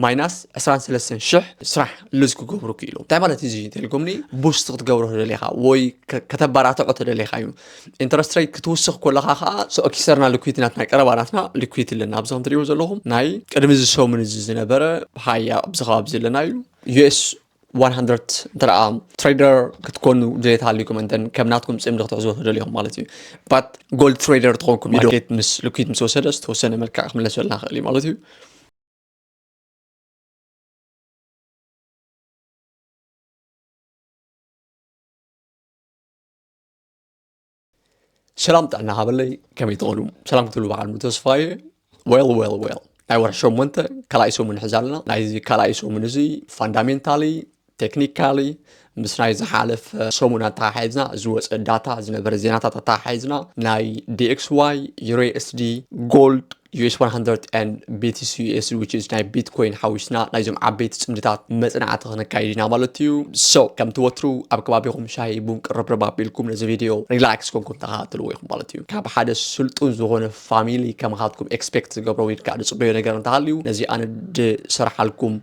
ማይናስ ዕስራን ሰለስተን ሽሕ ስራሕ ሉዝ ክገብሩ ክኢሉ። እንታይ ማለት እዚ? ቴሌኮምኒ ቡስት ክትገብሮ ተደሊኻ ወይ ከ- ከተባራትዖ ተደሊኻ እዩ። ኢንተረስት ሬት ክትውስኽ ከለኻ ከዓ ሶ ኪሰርና ሊኩዊቲ ናትና ቀረባ ናትና ሊኩዊቲ ኣለና። ኣብዚ ከም ትሪእዎ ዘለኹም ናይ ቅድሚ እዚ ሰሙን እዚ ዝነበረ ሃያ ኣብዚ ከባቢ ዘለና እዩ። ዩኤስ ዋን ሃንድረድ እንተ ደኣ ትሬደር ክትኮኑ ድሌት ሃልዩኩም እንተን ከም ናትኩም ጽምዲ ክትሕዝዎ ትደልዩኹም ማለት እዩ። ባት ጎልድ ትሬደር ትኾንኩም ማርኬት ምስ ሊኩዊድ ምስ ወሰደ ዝተወሰነ መልክዕ ክምለሰልና ክእል እዩ ማለት እዩ። ሰላም ጥዕና ሃበለይ፣ ከመይ ትኾኑ? ሰላም ክትብሉ በዓል ሙሉ ተስፋ እየ። ዌል ዌል ዌል፣ ናይ ወርሒ ሸሞንተ ካልኣይ ሰሙን ንሕዝ ኣለና። ናይዚ ካልኣይ ሰሙን እዚ ፋንዳሜንታሊ፣ ቴክኒካሊ፣ ምስ ናይ ዝሓለፈ ሰሙን ኣተሓሒዝና ዝወፀ ዳታ ዝነበረ ዜናታት ኣተሓሒዝና ናይ ዲኤክስዋይ፣ ዩሮ ኤስዲ፣ ጎልድ፣ ዩኤስ ዋን ሃንድረድ and ቢቲሲ ዩኤስዲ which is ናይ ቢትኮይን ሓዊስና ናይዞም ዓበይቲ ፅምድታት መፅናዕቲ ክነካይድ ኢና ማለት እዩ። ሶ ከምቲ ወትሩ ኣብ ከባቢኹም ሻሂ ቡን ቅርብርብ ኣቢልኩም ነዚ ቪድዮ ሪላክስ ኮንኩም ተኸታተልዎ ኢኹም ማለት እዩ። ካብ ሓደ ስልጡን ዝኾነ ፋሚሊ ከማኻትኩም ኤክስፔክት ዝገብሮ ወይ ከዓ ዝፅበዮ ነገር እንተሃልዩ ነዚ ኣነ ድሰርሓልኩም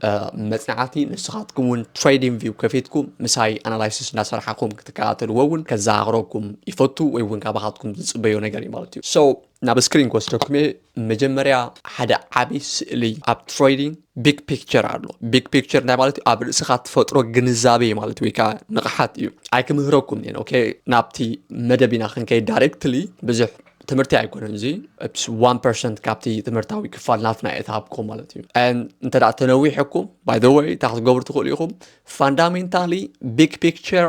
መፅናዕቲ ንስኻትኩም እውን ትሬዲንግ ቪው ከፊትኩም ምሳይ ኣናላይሲስ እናሰርሓኹም ክትከታተልዎ እውን ከዘኻኽረኩም ይፈቱ ወይ እውን ካባኻትኩም ዝፅበዮ ነገር እዩ ማለት እዩ። ሶ ናብ ስክሪን ክወስደኩም እየ። መጀመርያ ሓደ ዓብዪ ስእሊ ኣብ ትሬዲንግ ቢግ ፒክቸር ኣሎ። ቢግ ፒክቸር እንታይ ማለት እዩ? ኣብ ርእስኻ ትፈጥሮ ግንዛቤ ማለት ወይ ከዓ ንቕሓት እዩ። ኣይክምህረኩም እየ። ኦኬ፣ ናብቲ መደብ ኢና ክንከይድ ዳይሬክትሊ ብዙሕ ትምህርቲ ኣይኮነን እዚ። ዋን ፐርሰንት ካብቲ ትምህርታዊ ክፋል ናትና እየ ትሃብኩም ማለት እዩ። And እንተ ደኣ ተነዊሕኩም ባይ ወይ እንታይ ክትገብሩ ትኽእሉ ኢኹም? ፋንዳሜንታሊ ቢግ ፒክቸር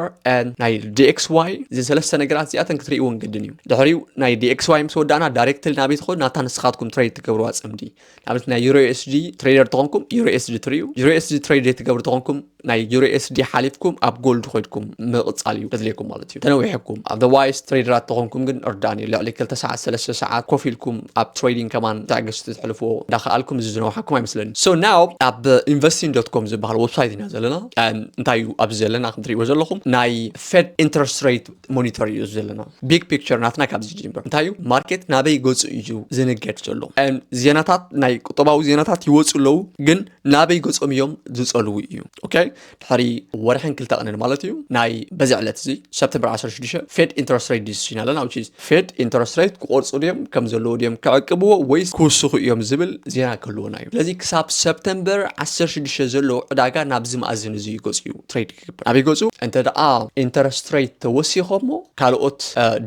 ናይ ዲኤክስዋይ እዘን ሰለስተ ነገራት እዚኣተን ክትርእይዎን ግድን እዩ። ድሕሪኡ ናይ ዲኤክስዋይ ምስ ወዳእና ዳይሬክትሊ ናበይ ትኸዱ? ናታ ንስኻትኩም ትሬድ ትገብርዋ ፅምዲ። ንኣብነት ናይ ዩሮ ኤስዲ ትሬደር ተኾንኩም ዩሮ ኤስዲ ትርእዩ። ዩሮ ኤስዲ ትሬድ ዘይትገብሩ ተኾንኩም ናይ ዩሮ ኤስዲ ሓሊፍኩም ኣብ ጎልድ ኮይድኩም ምቕፃል እዩ ዘድልየኩም ማለት እዩ። ተነዊሕኩም ኣዘርዋይስ ትሬደራት ተኾንኩም ግን እርዳን እዩ። ልዕሊ ክልተ ሰዓት ሰለስተ ሰዓት ኮፍ ኢልኩም ኣብ ትሬዲንግ ከማን ትዕግስቲ ትሕልፍዎ እንዳኸኣልኩም እዚ ዝነውሓኩም ኣይመስለኒ። So now ኣብ ኢንቨስቲንግ ዶት ኮም ዝበሃል ዌብሳይት ኢና ዘለና። And እንታይ እዩ ኣብዚ ዘለና? ከም ትርእይዎ ዘለኹም ናይ ፌድ ኢንተረስት ሬት ሞኒተር እዩ ዘለና። ቢግ ፒክቸር ናትና ካብዚ ጅምበር እንታይ እዩ? ማርኬት ናበይ ገፁ እዩ ዝንገድ ዘሎ? And ዜናታት ናይ ቁጠባዊ ዜናታት ይወፁ ኣለዉ፣ ግን ናበይ ገፆም እዮም ዝፀልዉ እዩ። ኦኬ፣ ድሕሪ ወርሕን ክልተ ቀንን ማለት እዩ። ናይ በዚ ዕለት እዚ ሰፕተምበር ዓሰርተ ሽዱሽተ ፌድ ኢንተረስት ሬት ዲሲሽን ኣለና። Which is ፌድ ኢንተረስት ሬት ክቆርፁ ድዮም፣ ከም ዘለዉ ድዮም ክዕቅብዎ ወይስ ክውስኹ እዮም ዝብል ዜና ክህልወና እዩ። ስለዚ ክሳብ ሰፕተምበር ዓሰርተ ሽዱሽተ ዘሎ ዕዳጋ ናብዚ መኣዝን እዚ ገፁ እዩ ትሬድ ክግበር። ናበይ ገፁ? እንተ ደኣ ኢንተረስት ሬት ተወሲኾ እሞ ካልኦት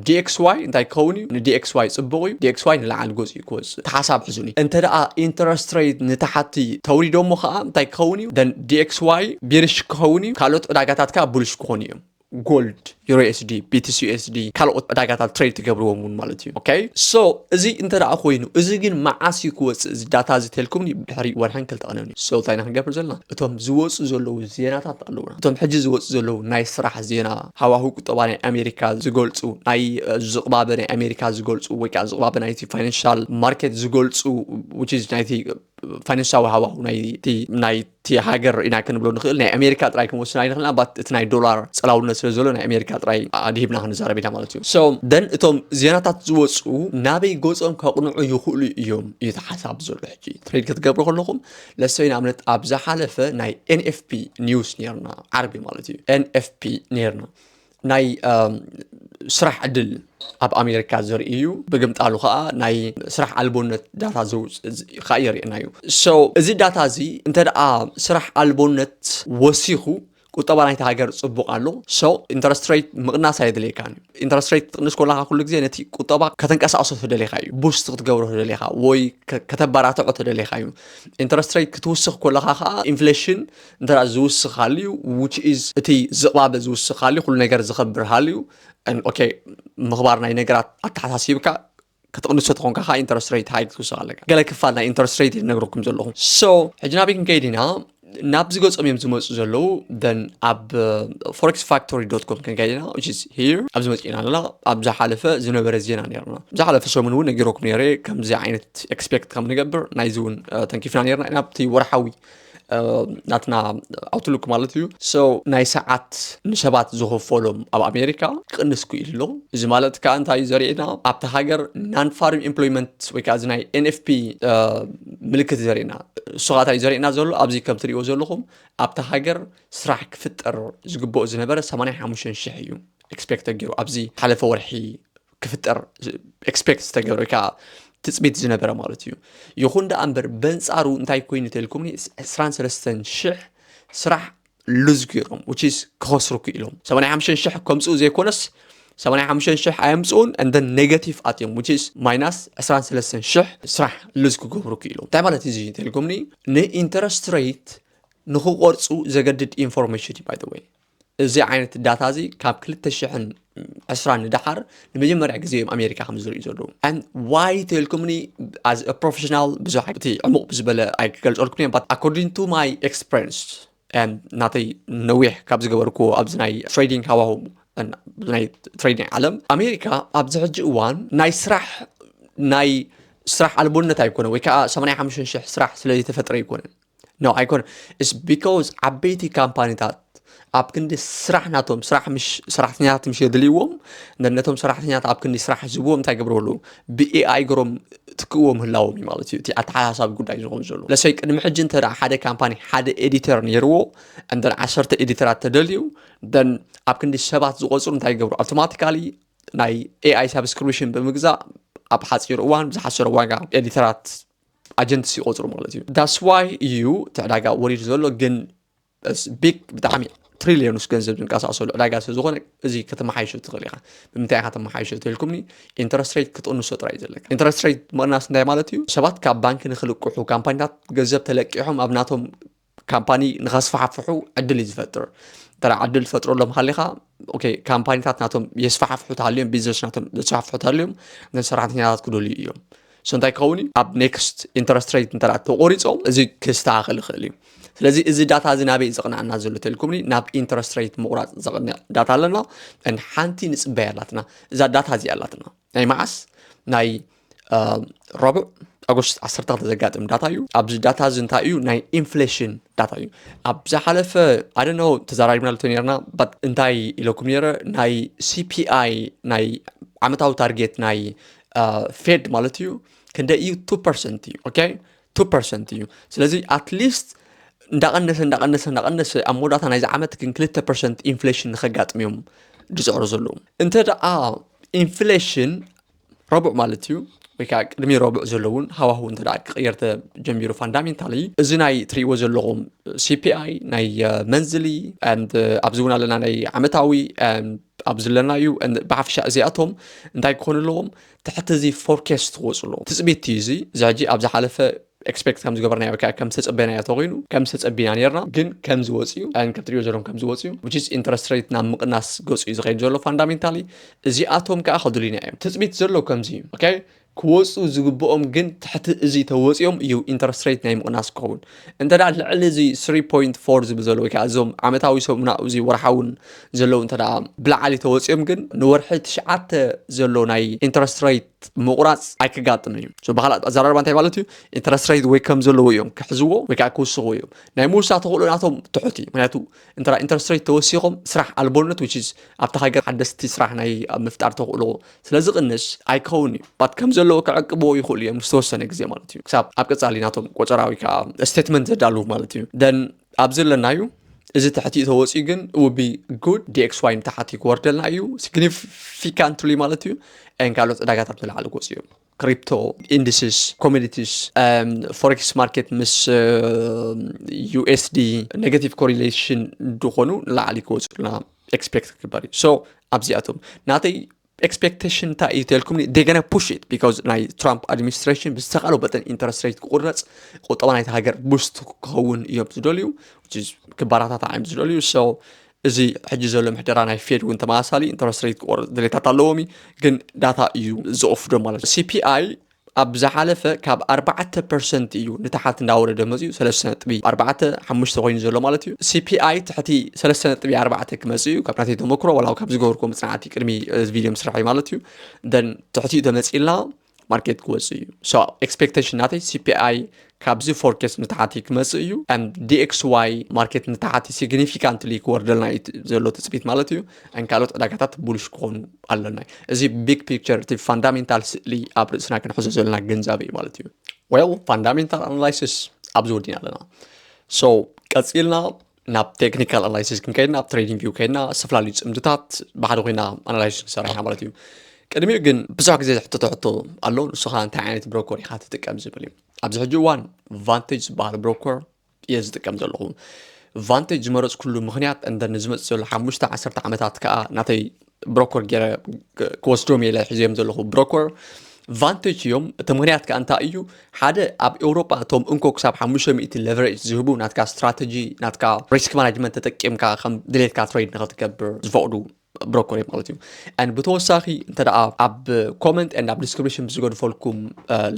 ዲኤክስዋይ እንታይ ክኸውን እዩ? ንዲኤክስዋይ ፅቡቕ እዩ። ዲኤክስዋይ ንላዕሊ ገፁ እዩ ክወፅእ። ተሓሳብ ሕዙኒ። እንተ ደኣ ኢንተረስት ሬት ንታሕቲ ተውሪዶ እሞ ከዓ እንታይ ክኸውን እዩ? ደን ዲኤክስዋይ ቢሪሽ ክኸውን እዩ። ካልኦት ዕዳጋታት ከዓ ቡልሽ ክኾኑ እዮም። ጎልድ፣ ዩሮ ኤስዲ፣ ቢቲሲ ዩኤስዲ፣ ካልኦት ዕዳጋታት ትሬድ ትገብርዎም እውን ማለት እዩ። ኦኬ፣ ሶ እዚ እንተ ደኣ ኮይኑ፣ እዚ ግን መዓስ እዩ ክወፅእ? እዚ ዳታ እዚ ተልኩምኒ ድሕሪ ወርሕን ክልተ ቀንን እዩ። ሶ እንታይ ኢና ክንገብር ዘለና? እቶም ዝወፁ ዘለዉ ዜናታት ኣለዉና። እቶም ሕጂ ዝወፁ ዘለዉ ናይ ስራሕ ዜና፣ ሃዋሁ ቁጠባ ናይ ኣሜሪካ ዝገልፁ፣ ናይ ዝቕባበ ናይ ኣሜሪካ ዝገልፁ ወይ ከዓ ዝቕባበ ናይቲ ፋይናንሻል ማርኬት ዝገልፁ፣ which is ናይቲ ፋይናንሳዊ ሃዋሁ ናይቲ ናይቲ ሃገር ኢና ክንብሎ ንኽእል። ናይ ኣሜሪካ ጥራይ ክንወስን ኣይንኽእልና። ባት እቲ ናይ ዶላር ጸላውነት ስለ ዘሎ ናይ ኣሜሪካ ጥራይ ኣድሂብና ክንዛረብ ኢና ማለት እዩ። So then እቶም ዜናታት ዝወፁ ናበይ ገጾም ከቕንዑ ይኽእሉ እዮም እዩ እቲ ሓሳብ ዘሎ። ሕጂ ትሬድ ክትገብሩ ከለኹም ለሰይ ንኣብነት ኣብ ዝሓለፈ ናይ ኤንኤፍፒ ኒውስ ነርና ዓርቢ ማለት እዩ። ኤንኤፍፒ ነርና ናይ ስራሕ ዕድል ኣብ ኣሜሪካ ዘርኢ እዩ። ብግምጣሉ ከዓ ናይ ስራሕ ኣልቦነት ዳታ ዘውፅእ ከዓ የርእየና እዩ። So እዚ ዳታ እዚ እንተ ደኣ ስራሕ ኣልቦነት ወሲኹ ቁጠባ ናይቲ ሃገር ፅቡቕ ኣሎ። So ኢንተረስት ሬት ምቕናስ ኣየድልየካን እዩ። ኢንተረስት ሬት ትቕንስ ከለካ ኩሉ ግዜ ነቲ ቁጠባ ከተንቀሳቕሶ ተደሊኻ እዩ። ቡስት ክትገብሮ ተደሊኻ ወይ ከተባራትዖ ተደሊኻ እዩ። ኢንተረስት ሬት ክትውስኽ ከለካ ከዓ ኢንፍሌሽን እንተ ዝውስኽ ሃልዩ which is እቲ ዝቕባበ ዝውስኽ ሃልዩ ኩሉ ነገር ዝኸብር ሃልዩ ኦኬ ምኽባር ናይ ነገራት ኣተሓሳሲብካ ክትቕንሶ ተኾንካ ከዓ ኢንተረስት ሬት ሃይ ክትውስኽ ኣለካ። ገለ ክፋል ናይ ኢንተረስት ሬት ይነግረኩም ዘለኹ። So ሕጂ ናበይ ክንከይድ ኢና? ናብዚ ገጾም እዮም ዝመፁ ዘለዉ። Then ኣብ ፎሬክስ ፋክቶሪ ዶት ኮም ክንከይድ ኢና። Which is here ኣብዚ መፂእና ኣለና። ኣብ ዝሓለፈ ዝነበረ ዜና ነርና። ዝሓለፈ ሰሙን እውን ነጊሮኩም ነረ ከምዚ ዓይነት ኤክስፔክት ከም ንገብር ናይዚ እውን ተንኪፍና ነርና ኢና ኣብቲ ወርሓዊ ናትና ኣውትሉክ ማለት እዩ። So ናይ ሰዓት ንሰባት ዝኸፈሎም ኣብ ኣሜሪካ ክቕንስ ክኢሉ ኣሎ። እዚ ማለት ከዓ እንታይ እዩ ዘርእየና? ኣብቲ ሃገር non farm employment ወይ ከዓ እዚ ናይ ኤንኤፍፒ ምልክት ዘርእየና። እሱ ከዓ እንታይ እዩ ዘርእየና ዘሎ? ኣብዚ ከም ትሪእዎ ዘለኹም ኣብቲ ሃገር ስራሕ ክፍጠር ዝግብኦ ዝነበረ ሰማንያ ሓሙሽተ ሽሕ እዩ ኤክስፔክት ተገይሩ ኣብዚ ሓለፈ ወርሒ ክፍጠር ኤክስፔክት ዝተገብረ ወይ ከዓ ትፅቢት ዝነበረ ማለት እዩ። ይኹን ደኣ እምበር በንፃሩ እንታይ ኮይኑ ተልኩምኒ ዕስራን ሰለስተን ሽሕ ስራሕ ሉዝ ገይሮም which is ክኸስሩ ክኢሎም ሰማንያ ሓሙሽተ ሽሕ ከምፅኡ ዘይኮነስ ሰማንያ ሓሙሽተ ሽሕ ኣየምፅኡን and then negative ኣትዮም which is ማይናስ ዕስራን ሰለስተን ሽሕ ስራሕ ሉዝ ክገብሩ ክኢሎም። እንታይ ማለት እዚ ተልኩምኒ ንኢንተረስት ሬት ንክቆርፁ ዘገድድ ኢንፎርሜሽን እዩ by the way። እዚ ዓይነት ዳታ እዚ ካብ ክልተ ሽሕን ዕስራን ንደሓር ንመጀመርያ ግዜ እዮም ኣሜሪካ ከም ዝርእዩ ዘለዉ። And why ተልኩምኒ as a professional ብዙሕ እቲ ዕሙቕ ብዝበለ ኣይክገልፀልኩም እዮም but according to my experience and ናተይ ነዊሕ ካብ ዝገበርኩዎ ኣብዚ ናይ ትሬዲንግ ሃዋሁ ናይ ትሬዲንግ ዓለም ኣሜሪካ ኣብዚ ሕጂ እዋን ናይ ስራሕ ናይ ስራሕ ኣልቦነት ኣይኮነ ወይ ከዓ ሰማንያ ሓሙሽተ ሽሕ ስራሕ ስለ ዝተፈጥረ ኣይኮነን። No ኣይኮነ። It's because ዓበይቲ ካምፓኒታት ኣብ ክንዲ ስራሕ ናቶም ስራሕ ምሽ ሰራሕተኛታት ምሽ የድልይዎም ነቶም ሰራሕተኛታት ኣብ ክንዲ ስራሕ ዝብዎም እንታይ ገብሩ ኣለዉ ብኤኣይ ገሮም ትክእዎም ህላዎም እዩ ማለት እዩ እቲ ኣተሓሳሳቢ ጉዳይ ዝኾን ዘሎ ለሰይ ቅድሚ ሕጂ እንተ ሓደ ካምፓኒ ሓደ ኤዲተር ነይርዎ እንደን ዓሰርተ ኤዲተራት ተደልዩ then ኣብ ክንዲ ሰባት ዝቆፅሩ እንታይ ይገብሩ ኣውቶማቲካሊ ናይ ኤኣይ ሳብስክሪፕሽን ብምግዛእ ኣብ ሓፂር እዋን ብዝሓሰረ ዋጋ ኤዲተራት ኣጀንትስ ይቆፅሩ ማለት እዩ that's why እዩ እቲ ዕዳጋ ወሪዱ ዘሎ ግን ቢግ ብጣዕሚ ትሪሊዮንስ ገንዘብ ዝንቀሳቀሰሉ ዕዳጋ ስለ ዝኾነ እዚ ከተመሓይሾ ትኽእል ኢኻ ብምንታይ ኢኻ ተመሓይሾ ተልኩምኒ ኢንተረስት ሬት ክትቕንሶ ጥራይ እዩ ዘለካ ኢንተረስት ሬት ምቕናስ እንታይ ማለት እዩ ሰባት ካብ ባንኪ ንክልቅሑ ካምፓኒታት ገንዘብ ተለቂሖም ኣብ ናቶም ካምፓኒ ንኸስፋሕፍሑ ዕድል እዩ ዝፈጥር እንተ ዕድል ትፈጥረሎም ሃሊኻ ካምፓኒታት ናቶም የስፋሕፍሑ ተሃልዮም ቢዝነስ ናቶም ዘስፋሕፍሑ ተሃልዮም ነን ሰራሕተኛታት ክደልዩ እዮም so እንታይ ክኸውን እዩ ኣብ ኔክስት ኢንተረስት ሬት እንተ ተቆሪፆም እዚ ክስተካከል ይኽእል እዩ ስለዚ እዚ ዳታ እዚ ናበይ ዘቕንዐና ዘሎ ተልኩምኒ ናብ ኢንተረስት ሬት ምቑራፅ ዘቕንዕ ዳታ ኣለና ሓንቲ ንፅበያ ኣላትና እዛ ዳታ እዚኣ ኣላትና ናይ መዓስ ናይ ረቡዕ ኣጎስት ዓሰርተ ክልተ ዘጋጥም ዳታ እዩ ኣብዚ ዳታ እዚ እንታይ እዩ ናይ ኢንፍሌሽን ዳታ እዩ ኣብ ዝሓለፈ ኣደነው ተዛራሪብናሉ ነርና እንታይ ኢለኩም ነረ ናይ ሲፒኣይ ናይ ዓመታዊ ታርጌት ናይ ፌድ ማለት እዩ ክንደ እዩ ቱ ፐርሰንት እዩ ኦኬ ቱ ፐርሰንት እዩ ስለዚ ኣትሊስት እንዳቀነሰ እንዳቀነሰ እንዳቀነሰ ኣብ መወዳእታ ናይዚ ዓመት ግን ክልተ ፐርሰንት ኢንፍሌሽን ንከጋጥም እዮም ዝፅዕሩ ዘለዉ እንተ ደኣ ኢንፍሌሽን ረቡዕ ማለት እዩ ወይ ከዓ ቅድሚ ረቡዕ ዘለውን ሃዋህው እንተ ክቅየር ተጀሚሩ ፋንዳሜንታሊ እዚ ናይ ትሪእዎ ዘለኹም ሲፒኣይ ናይ መንዝሊ ኣብዚ እውን ኣለና ናይ ዓመታዊ ኣብዚ ኣለና እዩ ብሓፈሻ እዚኣቶም እንታይ ክኾኑ ኣለዎም ትሕቲ እዚ ፎርኬስት ክወፁ ኣለዎም ትፅቢት እዩ እዚ እዚ ሕጂ ኣብ ዝሓለፈ ኤክስፔክት ከም ዝገበርናዮ ወይ ከዓ ከም ዝተፀበናዮ ተኮይኑ ከም ዝተፀቢና ነርና ግን ከም ዝወፅ እዩ ከም ትሪኦ ዘለኹም ከም ዝወፅ እዩ which is interest rate ናብ ምቕናስ ገፁ እዩ ዝኸይድ ዘሎ ፋንዳሜንታሊ እዚኣቶም ከዓ ከድልዩና እዮም ትፅቢት ዘሎ ከምዚ እዩ okay ክወፁ ዝግብኦም ግን ትሕቲ እዚ ተወፂኦም እዩ ኢንተረስት ሬት ናይ ምቕናስ ክኸውን እንተ ልዕሊ እዚ ስሪ ፖይንት ፎር ዝብል ዘሎ ወይ ከዓ እዞም ዓመታዊ ሰሙና እዚ ወርሓውን ዘለዉ እንተ ብላዕሊ ተወፂኦም ግን ንወርሒ ትሽዓተ ዘሎ ናይ ኢንተረስት ሬት ምቑራፅ ኣይክጋጥም እዩ ብካልእ ኣዘራርባ እንታይ ማለት እዩ ኢንተረስት ሬት ወይ ከም ዘለዎ እዮም ክሕዝዎ ወይ ከዓ ክውስኽዎ እዮም ናይ ምውሳኽ ተኽእሎ ናቶም ትሑት እዩ ምክንያቱ እንተ ኢንተረስት ሬት ተወሲኾም ስራሕ ኣልቦነት which is ኣብቲ ሃገር ሓደስቲ ስራሕ ናይ ምፍጣር ተኽእሎ ስለ ዝቕንስ ኣይከውን እዩ ባት ከም ዘለዎ ክዕቅብዎ ይኽእሉ እዮም ዝተወሰነ ግዜ ማለት እዩ ክሳብ ኣብ ቀፃሊ ናቶም ቆፀራ ወይ ከዓ ስቴትመንት ዘዳልዉ ማለት እዩ ደን ኣብዚ ኣለና እዩ እዚ ትሕቲ ተወፂኡ ግን ውቢ ጉድ ዲኤክስዋይ ንታሓቲ ክወርደልና እዩ ሲግኒፊካንትሊ ማለት እዩ ን ካልኦት ዕዳጋታት ንላዕሊ ክወፅኡ እዮም ክሪፕቶ ኢንዲስስ ኮሞዲቲስ ፎሬክስ ማርኬት ምስ ዩኤስዲ ኔጋቲቭ ኮሪሌሽን ዝኾኑ ንላዕሊ ክወፅኡልና ኤክስፔክት ክግበር እዩ so ኣብዚኣቶም ናተይ ኤክስፔክቴሽን እንታይ እዩ ተልኩምኒ they gonna push it because ናይ ትራምፕ ኣድሚኒስትሬሽን ብዝተኻለ መጠን ኢንተረስት ሬት ክቁረፅ ቁጠባ ናይቲ ሃገር ቡስት ክኸውን እዮም ዝደልዩ ክባራታታ እዮም ዝደልዩ so እዚ ሕጂ ዘሎ ምሕደራ ናይ ፌድ እውን ተመሳሳሊ ኢንተረስት ሬት ክቆርፅ ድሌታት ኣለዎም ግን ዳታ እዩ ዝወፍዶ ማለት ሲፒኣይ ኣብ ዝሓለፈ ካብ ኣርባዕተ ፐርሰንት እዩ ንታሓት እንዳወረደ መፅኡ ሰለስተ ነጥቢ ኣርባዕተ ሓሙሽተ ኮይኑ ዘሎ ማለት እዩ ሲፒኣይ ትሕቲ ሰለስተ ነጥቢ ኣርባዕተ ክመፅእ እዩ ካብ ናተይ ተመክሮ ዋላ ካብ ዝገበርኩ መፅናዕቲ ቅድሚ ቪድዮ ምስራሕ ማለት እዩ ደን ትሕቲኡ ተመፂልና ማርኬት ክወፅእ እዩ። So expectation ናተይ C P I ካብዚ forecast ንታሕቲ ክመፅእ እዩ። And D X Y ማርኬት ንታሕቲ significantly ክወርደልና እዩ ዘሎ ትፅቢት ማለት እዩ። And ካልኦት ዕዳጋታት bullish ክኾኑ ኣለና። እዚ big picture እቲ fundamental ስእሊ ኣብ ርእስና ክንሕዞ ዘለና ግንዛቤ እዩ ማለት እዩ። Well fundamental analysis ኣብዚ ወዲና ኣለና። So ቀፂልና ናብ technical analysis ክንከይድና ኣብ trading view ከይድና ዝተፈላለዩ ፅምድታት ብሓደ ኮይና analysis ክንሰርሕ ኢና ማለት እዩ። ቅድሚኡ ግን ብዙሕ ግዜ ዝሕተቶ ሕቶ ኣሎ። ንሱ ከዓ እንታይ ዓይነት broker ኢኻ ትጥቀም ዝብል እዩ። ኣብዚ ሕጂ እዋን Vantage ዝበሃል broker እየ ዝጥቀም ዘለኹ። Vantage ዝመረፅኩሉ ምኽንያት እንደ ንዝመፅእ ዘሎ ሓሙሽተ ዓሰርተ ዓመታት ከዓ ናተይ broker ገይረ ክወስዶም እየ ኢለ ሒዘዮም ዘለኹ broker Vantage እዮም። እቲ ምኽንያት ከዓ እንታይ እዩ? ሓደ ኣብ ኤውሮጳ እቶም እንኮ ክሳብ ሓሙሽተ ሚእቲ leverage ዝህቡ ናትካ strategy ናትካ risk management ተጠቂምካ ከም ድሌትካ trade ንኽትገብር ዝፈቕዱ broker እዮም ማለት እዩ። And ብተወሳኺ እንተ ደኣ ኣብ comment and ኣብ description ብዝገድፈልኩም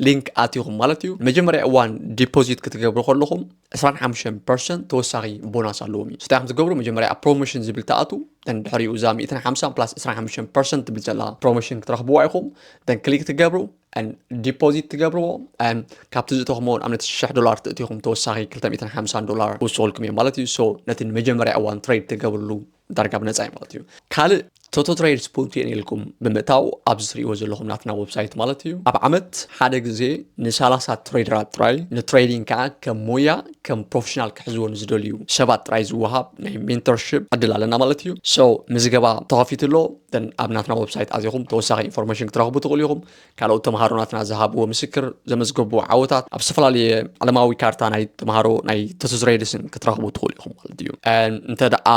link ኣቲኹም ማለት እዩ። መጀመርያ እዋን deposit ክትገብሩ ከለኹም ዕስራን ሓሙሽተን percent ተወሳኺ bonus ኣለዎም እዩ። ስታይ ከም ትገብሩ መጀመርያ ኣብ promotion ዝብል ተኣቱ then ድሕሪኡ እዛ ሚእትን ሓምሳን plus ዕስራን ሓሙሽተን percent ትብል ዘላ promotion ክትረኽብዋ ኢኹም። Then click ትገብሩ and deposit ትገብርዎ and ካብቲ ዝእተኹምዎ ንኣብነት ሽሕ ዶላር ትእቲኹም ተወሳኺ ክልተ ሚእትን ሓምሳን ዶላር ክውስኹልኩም እዮም ማለት እዩ። So ነቲ ንመጀመርያ እዋን trade ትገብርሉ ዳርጋ ብነፃ እዩ ማለት እዩ። ካልእ ቶቶ ትሬድ ስፖንቴን ኢልኩም ብምእታው ኣብዚ ትሪእዎ ዘለኹም ናትና website ማለት እዩ። ኣብ ዓመት ሓደ ግዜ ንሰላሳ ትሬደራት ጥራይ ንትሬዲንግ ከዓ ከም ሞያ ከም professional ክሕዝዎ ንዝደልዩ ሰባት ጥራይ ዝወሃብ ናይ mentorship ዕድል ኣለና ማለት እዩ። So ምዝገባ ተኸፊቱ ኣሎ። Then ኣብ ናትና website ኣዚኹም ተወሳኺ information ክትረኽቡ ትኽእሉ ኢኹም። ካልኦት ተምሃሮ ናትና ዝሃብዎ ምስክር ዘመዝገብዎ ዓወታት ኣብ ዝተፈላለየ ዓለማዊ ካርታ ናይ ተምሃሮ ናይ ቶቶ ትሬድስን ክትረኽቡ ትኽእሉ ኢኹም ማለት እዩ። And እንተ ደኣ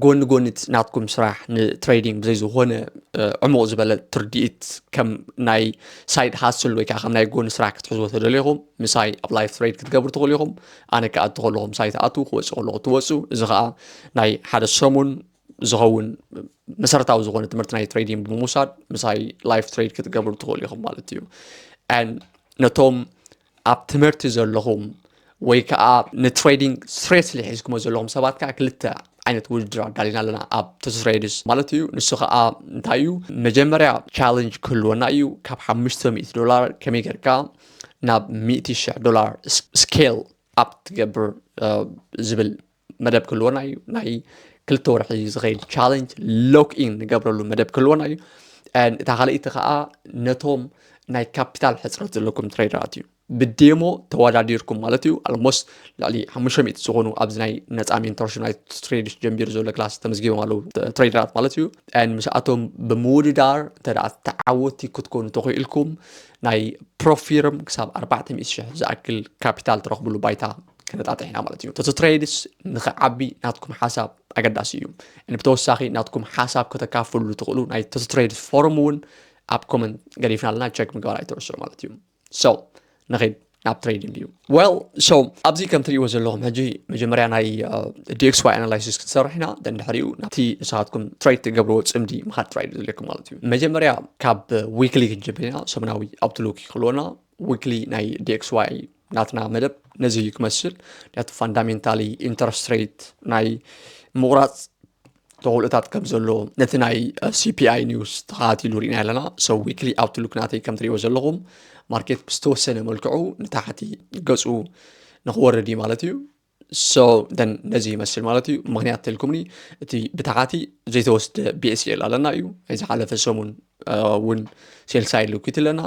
ጎኒ ጎኒ ናትኩም ስራሕ ንትሬዲንግ ብዘይ ዝኾነ ዕሙቕ ዝበለ ትርድኢት ከም ናይ side hustle ወይ ከዓ ከም ናይ ጎኒ ስራሕ ክትሕዝዎ ተደሊኹም ምሳይ ኣብ live trade ክትገብሩ ትኽእሉ ኢኹም። ኣነ ክኣቱ ከለኹ ምሳይ ትኣትዉ፣ ክወፅእ ከለኹ ትወፁ። እዚ ከዓ ናይ ሓደ ሰሙን ዝኸውን መሰረታዊ ዝኾነ ትምህርቲ ናይ ትሬዲንግ ብምውሳድ ምሳይ live trade ክትገብሩ ትኽእሉ ኢኹም ማለት እዩ። And ነቶም ኣብ ትምህርቲ ዘለኹም ወይ ከዓ ንትሬዲንግ seriously ሒዝኩሞ ዘለኹም ሰባት ከዓ ክልተ ዓይነት ውድድር ኣዳሊና ኣለና ኣብ ቶቶ ትሬድስ ማለት እዩ። ንሱ ከዓ እንታይ እዩ? መጀመርያ challenge ክህልወና እዩ። ካብ ሓሙሽተ ሚእቲ ዶላር ከመይ ጌርካ ናብ ሚእቲ ሽሕ ዶላር scale up ትገብር ዝብል መደብ ክህልወና እዩ። ናይ ክልተ ወርሒ ዝኸይድ challenge lock in ንገብረሉ መደብ ክህልወና እዩ። And እታ ካልኣይቲ ከዓ ነቶም ናይ ካፒታል ሕፅረት ዘለኩም ትሬደራት እዩ። ብዴሞ ተወዳዲርኩም ማለት እዩ። Almost ልዕሊ ሓሙሽተ ሚእቲ ዝኾኑ ኣብዚ ናይ ነፃ mentorship ናይ ትሬድስ ጀሚሩ ዘሎ ክላስ ተመዝጊቦም ኣለዉ ትሬደራት ማለት እዩ። And ምስኣቶም ብምውድዳር እንተ ደኣ ተዓወትቲ ክትኮኑ ተኽኢልኩም ናይ pro firm ክሳብ ኣርባዕተ ሚእቲ ሽሕ ዝኣክል ካፒታል ትረኽብሉ ባይታ ከነጣጥሕ ኢና ማለት እዩ። ቶቶ ትሬድስ ንኽዓቢ ናትኩም ሓሳብ ኣገዳሲ እዩ። And ብተወሳኺ ናትኩም ሓሳብ ከተካፍሉ ትኽእሉ ናይ ቶቶ ትሬድስ ፎረም እውን ኣብ comment ገዲፍና ኣለና፣ check ምግባር ኣይትረስዑ ማለት እዩ። So ንኸይድ ናብ ትሬዲንግ እዩ። Well so ኣብዚ ከም ትሪእዎ ዘለኹም ሕጂ መጀመርያ ናይ D X Y analysis ክንሰርሕ ኢና። Then ድሕሪኡ ናብቲ ንስኻትኩም ትሬድ ትገብርዎ ፅምዲ ምኻድ ጥራይ እዩ ዘድልየኩም ማለት እዩ። መጀመርያ ካብ weekly ክንጅምር ኢና። ሰሙናዊ outlook ይኽእልወና። Weekly ናይ D X Y ናትና መደብ ነዚ እዩ ክመስል። ምክንያቱ fundamentally interest rate ናይ ምቑራፅ ተኽእሎታት ከም ዘሎ ነቲ ናይ C P I news ተኸታቲሉ ርኢና ኣለና። So weekly outlook ናተይ ከም ትሪእዎ ዘለኹም ማርኬት ብዝተወሰነ መልክዑ ንታሕቲ ገፁ ንክወርድ እዩ ማለት እዩ። So then ነዚ ይመስል ማለት እዩ። ምኽንያት ተልኩምኒ እቲ ብታሕቲ ዘይተወስደ B S L ኣለና እዩ። ናይ ዝሓለፈ ሰሙን እውን sell side liquidity ኣለና።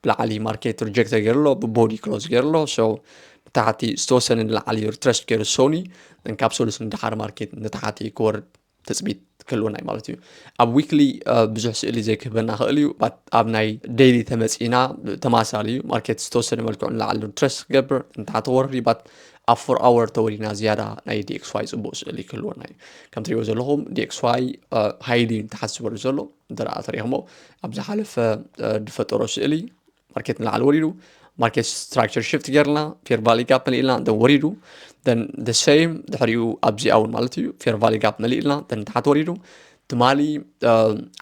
ብላዕሊ ማርኬት reject ገይሩ ኣሎ፣ ብ body close ገይሩ ኣሎ። So ንታሕቲ ዝተወሰነ ንላዕሊ retrace ገይሩ ሶኒ ካብ ሰሉስ ንደሓር ማርኬት ንታሕቲ ክወርድ ትፅቢት ክህልወና እዩ ማለት እዩ። ኣብ weekly ብዙሕ ስእሊ ዘይክህበና ክእል እዩ። But ኣብ ናይ daily ተመፂና ተማሳሊ እዩ። ማርኬት ዝተወሰነ መልክዑ ንላዕሊ retrace ክገብር ንታሕቲ ክወርድ እዩ። But ኣብ four hour ተወዲና ዝያዳ ናይ D X Y ፅቡቕ ስእሊ ክህልወና እዩ። ከም ትሪእዎ ዘለኹም D X Y highly ንታሕቲ ዝወርድ ዘሎ እንተ ደኣ ተሪእኹሞ ኣብ ዝሓለፈ ዝፈጠሮ ስእሊ ማርኬት ንላዕሊ ወሪዱ፣ ማርኬት structure shift ጌርና fair value gap መሊእልና then ወሪዱ። Then the same ድሕሪኡ ኣብዚኣ እውን ማለት እዩ fair value gap መሊእልና then ንታሕቲ ወሪዱ። ትማሊ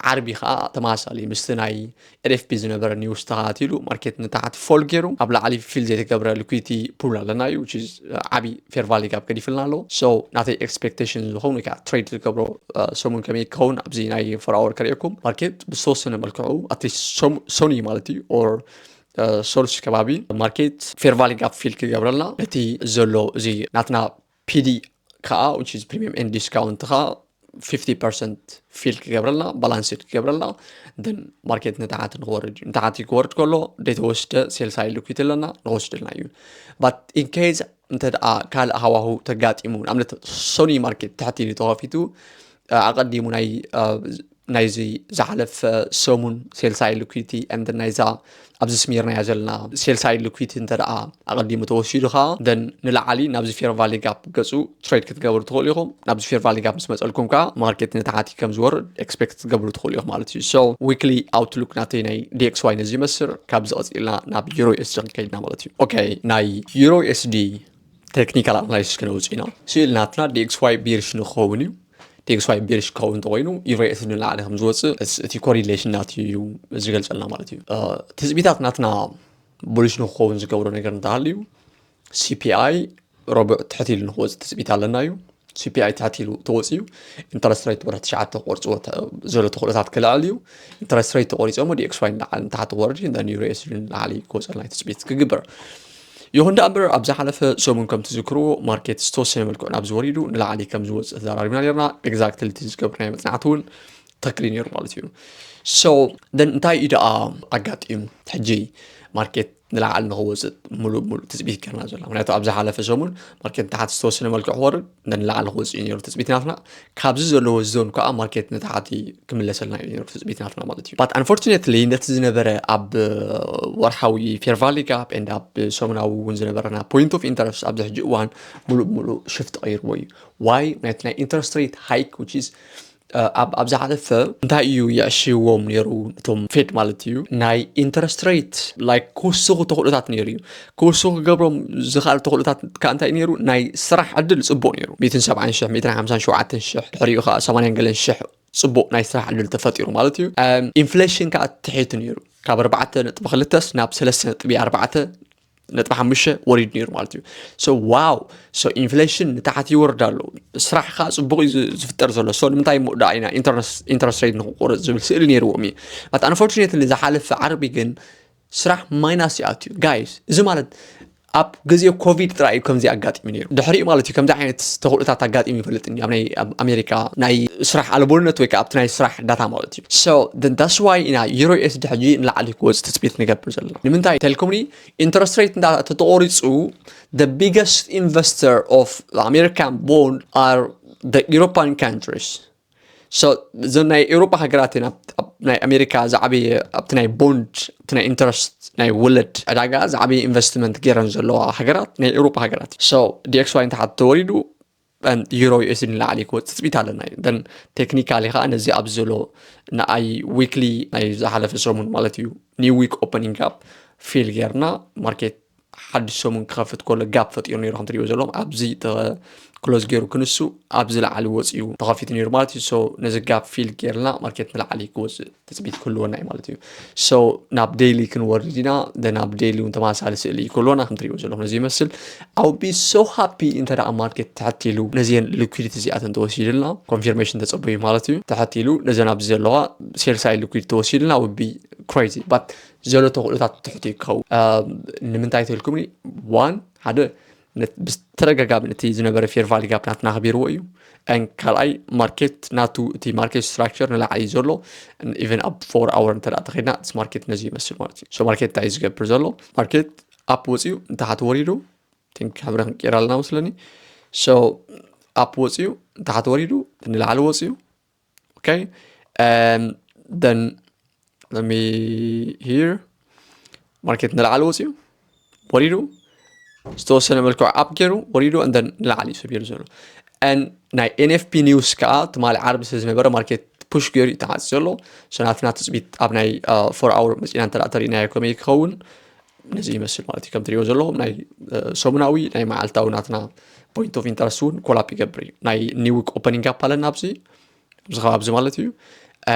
ዓርቢ ከዓ ተመሳሳሊ ምስቲ ናይ N F P ዝነበረ news ተኸታቲሉ ማርኬት ንታሕቲ fall ገይሩ ኣብ ላዕሊ fill ዘይተገብረ liquidity pool ኣለና እዩ which is ዓቢ fair value gap ገዲፍልና ኣሎ። So ናተይ expectation ዝኸውን ወይ ከዓ ትሬድ ዝገብሮ ሰሙን ከመይ ክኸውን ኣብዚ ናይ four hour ከርእየኩም። ማርኬት ብዝተወሰነ መልክዑ at least ሶኒ ማለት እዩ or ሶልስ ከባቢ ማርኬት fair value gap fill ክገብረልና፣ እቲ ዘሎ እዚ ናትና ፒዲ ከዓ which is premium and discount ከዓ fifty percent fill ክገብረልና፣ balanced ክገብረልና፣ then ማርኬት ንታሕቲ ንክወርድ እዩ። ንታሕቲ ክወርድ ከሎ ዘይተወስደ sell side liquidity ኣለና፣ ንወስደልና እዩ። But in case እንተ ደኣ ካልእ ሃዋሁ ተጋጢሙ፣ ንኣብነት ሶኒ ማርኬት ትሕቲ ኢሉ ተኸፊቱ፣ ኣቐዲሙ ናይ ናይዚ ዝሓለፈ ሰሙን sell side liquidity and ናይዛ ኣብዚ ስሚርናያ ዘለና sell side liquidity እንተ ደኣ ኣቐዲሙ ተወሲዱ ከዓ፣ then ንላዕሊ ናብዚ fair value gap ገጹ ትሬድ ክትገብሩ ትኽእሉ ኢኹም። ናብዚ fair value gap ምስ መጸልኩም ከዓ ማርኬት ንታሕቲ ከም ዝወርድ ኤክስፔክት ክትገብሩ ትኽእሉ ኢኹም ማለት እዩ። So weekly outlook ናተይ ናይ ዲኤክስዋይ ነዚ ይመስል። ካብዚ ቀጺልና ናብ ዩሮ ዩኤስዲ ክንከይድና ማለት እዩ። ኦኬ፣ ናይ ዩሮ ዩኤስዲ ቴክኒካል ኣናላይሲስ ክነውፅእ ኢና። ስእሊ ናትና ዲኤክስዋይ ቢርሽ ንክኸውን እዩ። ዲኤክስዋይ ቢርሽ ክኸውን እንተኮይኑ ዩሮ ዩኤስዲ ንላዕሊ ከም ዝወፅእ እቲ ኮሪሌሽን ናት እዩ ዝገልፀልና ማለት እዩ። ትፅቢታት ናትና ቡልሽ ንክኸውን ዝገብሮ ነገር እንተሃልዩ፣ ሲፒኣይ ረቡዕ ትሕት ኢሉ ንክወፅእ ትፅቢት ኣለና እዩ። ሲፒኣይ ትሕት ኢሉ ተወፅዩ፣ ኢንተረስት ሬት ወርሒ ትሽዓተ ክቆርፅዎ ዘሎ ተኽእሎታት ክልዕል እዩ። ኢንተረስት ሬት ተቆሪፆ እሞ ዲኤክስዋይ ንላዕሊ ንታሕቲ ክወርድ እዩ፣ ዩሮ ዩኤስዲ ንላዕሊ ክወፀልና እዩ ትፅቢት ክግበር። ይኹን ደኣ እምበር ኣብ ዝሓለፈ ሰሙን ከም ትዝክርዎ ማርኬት ዝተወሰነ መልክዑ ናብ ዝወሪዱ ንላዕሊ ከም ዝወፅእ ተዘራሪብና ነርና። ኤግዛክትሊ እቲ ዝገብርናዮ መፅናዕቲ እውን ትኽክል እዩ ነይሩ ማለት እዩ። So then እንታይ እዩ ደኣ ኣጋጢሙ? ሕጂ ማርኬት ንላዕሊ ንክወፅእ ሙሉእ ሙሉእ ትፅቢት ገርና ዘለና። ምክንያቱ ኣብ ዝሓለፈ ሰሙን ማርኬት ንታሕቲ ዝተወሰነ መልክዕ ክወርድ፣ then ንላዕሊ ክወፅእ እዩ ነይሩ ትፅቢት ናትና። ካብዚ ዘለዎ ዞን ከዓ ማርኬት ንታሕቲ ክምለሰልና እዩ ነይሩ ትፅቢት ናትና ማለት እዩ። But unfortunately ነቲ ዝነበረ ኣብ ወርሓዊ fair value gap and ኣብ ሰሙናዊ እውን ዝነበረና point of interest ኣብዚ ሕጂ እዋን ሙሉእ ሙሉእ ሽፍት ቀይርዎ እዩ። ዋይ? ናይቲ ናይ ኢንተረስት ሬት ሃይክ which is ኣብ ኣብ ዝሓለፈ እንታይ እዩ የዕሽዎም ነይሩ ነቶም ፌድ ማለት እዩ? ናይ ኢንተረስት ሬት ላይክ ክውስኹ ተኽእሎታት ነይሩ እዩ። ክውስኹ ክገብሮም ዝኽኣል ተኽእሎታት ከዓ እንታይ ነይሩ? ናይ ስራሕ ዕድል ፅቡቅ ነይሩ። ሚእትን ሰብዓን ሽሕ፣ ሚእትን ሓምሳን ሸውዓተን ሽሕ፣ ድሕሪኡ ከዓ ሰማንያን ገለን ሽሕ ፅቡቅ ናይ ስራሕ ዕድል ተፈጢሩ ማለት እዩ። ኢንፍሌሽን ከዓ ትሒቱ ነይሩ፣ ካብ ኣርባዕተ ነጥቢ ክልተስ ናብ ሰለስተ ነጥቢ ኣርባዕተ ነጥቢ ሓሙሽተ ወሪዱ ነይሩ ማለት እዩ። So wow, so ኢንፍሌሽን ንታሕቲ ይወርድ ኣሎ፣ ስራሕ ከዓ ፅቡቅ እዩ ዝ- ዝፍጠር ዘሎ። So ንምንታይ እሞ ደኣ ኢና ኢንተረስት ሬት ንክቆረፅ ዝብል ስእሊ ነይርዎም እዩ። But unfortunately ዝሓለፈ ዓርቢ ግን ስራሕ ማይናስ ይኣትዩ ጋይስ። እዚ ማለት ኣብ ግዜ ኮቪድ ጥራይ እዩ ከምዚ ኣጋጢሙ ነይሩ። ድሕሪኡ ማለት እዩ ከምዚ ዓይነት ተኽእሎታት ኣጋጢሙ ይፈልጥ እንዲ ኣብ ናይ ኣብ ኣሜሪካ ናይ ስራሕ ኣልቦነት ወይ ከዓ ኣብቲ ናይ ስራሕ ዳታ ማለት እዩ። So that's why ኢና ዩሮ ዩኤስዲ ሕጂ ንላዕሊ ክወፅ ትፅቢት ንገብር ዘለና። ንምንታይ ተልኩምኒ? ኢንተረስት ሬት እንዳ ተተቆሪፁ the biggest investor of American bond are the European countries. So እዘን ናይ ኤውሮጳ ሃገራት እየን ኣብ- ኣብ ናይ ኣሜሪካ ዝዓበየ ኣብቲ ናይ ቦንድ፣ እቲ ናይ ኢንተረስት፣ ናይ ወለድ ዕዳጋ ዝዓበየ ኢንቨስትመንት ገይረን ዘለዋ ሃገራት ናይ ኤውሮጳ ሃገራት። So ዲኤክስዋይ ንታሕቲ ተወሪዱ ዩሮ ዩኤስዲ ንላዕሊ ክወፅእ ትፅቢት ኣለና እዩ። Then ቴክኒካሊ ከዓ ነዚ ኣብዚ ዘሎ ንኣይ ዊክሊ ናይ ዝሓለፈ ሰሙን ማለት እዩ ኒው ዊክ ኦፐኒንግ ጋፕ ፊል ጌርና ማርኬት ሓድሽ ሰሙን ክኸፍት ከሎ ጋፕ ፈጢሩ ነይሩ ከም ትሪእዎ ዘለኹም ኣብዚ ክሎዝ ገይሩ ክንሱ ኣብዚ ላዕሊ ወፂኡ ተኸፊቱ ነይሩ ማለት እዩ። So ነዚ ጋፕ ፊል ጌርና ማርኬት ንላዕሊ ክወፅእ ትፅቢት ክህልወና እዩ ማለት እዩ። So ናብ ዴይሊ ክንወርድ ኢና። ደ ናብ ዴይሊ እውን ተመሳሳሊ ስእሊ እዩ ክህልወና ከም ትሪእዎ ዘለኹም ነዚ ይመስል። I would be so happy እንተ ደኣ ማርኬት ትሕት ኢሉ ነዚአን ሊኩዲቲ እዚኣተን ተወሲድልና ኮንፊርሜሽን ተፀበዩ ማለት እዩ። ትሕት ኢሉ ነዘን ኣብዚ ዘለዋ ሴል ሳይድ ሊኩዲቲ ተወሲድልና would be crazy but ዘሎ ተኽእሎታት ትሕት እዩ ክኸውን። ንምንታይ ተልኩምኒ? ዋን ሓደ ብተደጋጋሚ ነቲ ዝነበረ ፌር ቫሊ ጋፕ ናትና ኣኽቢርዎ እዩ። And ካልኣይ ማርኬት ናቱ እቲ ማርኬት ስትራክቸር ንላዕሊ እዩ ዘሎ። ኢቨን ኣብ ፎር ኣወር እንተ ተኸድና እቲ ማርኬት ነዚ ይመስል ማለት እዩ። So ማርኬት እንታይ እዩ ዝገብር ዘሎ? ማርኬት ኣፕ ወፂኡ ንታሕቲ ወሪዱ ቲንክ ሕብረ ክንቀይር ኣለና መስለኒ። So ኣፕ ወፂኡ ንታሕቲ ወሪዱ ንላዕሊ ወፂኡ okay then let me here ማርኬት ንላዕሊ ወፂኡ ወሪዱ ዝተወሰነ መልክዑ ኣፕ ገይሩ ወሪዱ and then ንላዕሊ እዩ ሰቢሩ ዘሎ። And ናይ ኤንኤፍፒ ኒውስ ከዓ ትማሊ ዓርቢ ስለ ዝነበረ ማርኬት ፑሽ ገይሩ እዩ ተዓፂ ዘሎ። So ናትና ትፅቢት ኣብ ናይ ፎር ኣወር መፂና እንተ ተሪእናዮ ከመይ ክኸውን ነዚ ይመስል ማለት እዩ። ከም ትሪእዎ ዘለኹም ናይ ሰሙናዊ ናይ መዓልታዊ ናትና point of interest እውን ኮላፕ ይገብር እዩ። ናይ ኒው ዊክ ኦፐኒንግ ጋፕ ኣለና ኣብዚ ኣብዚ ከባቢ እዚ ማለት እዩ።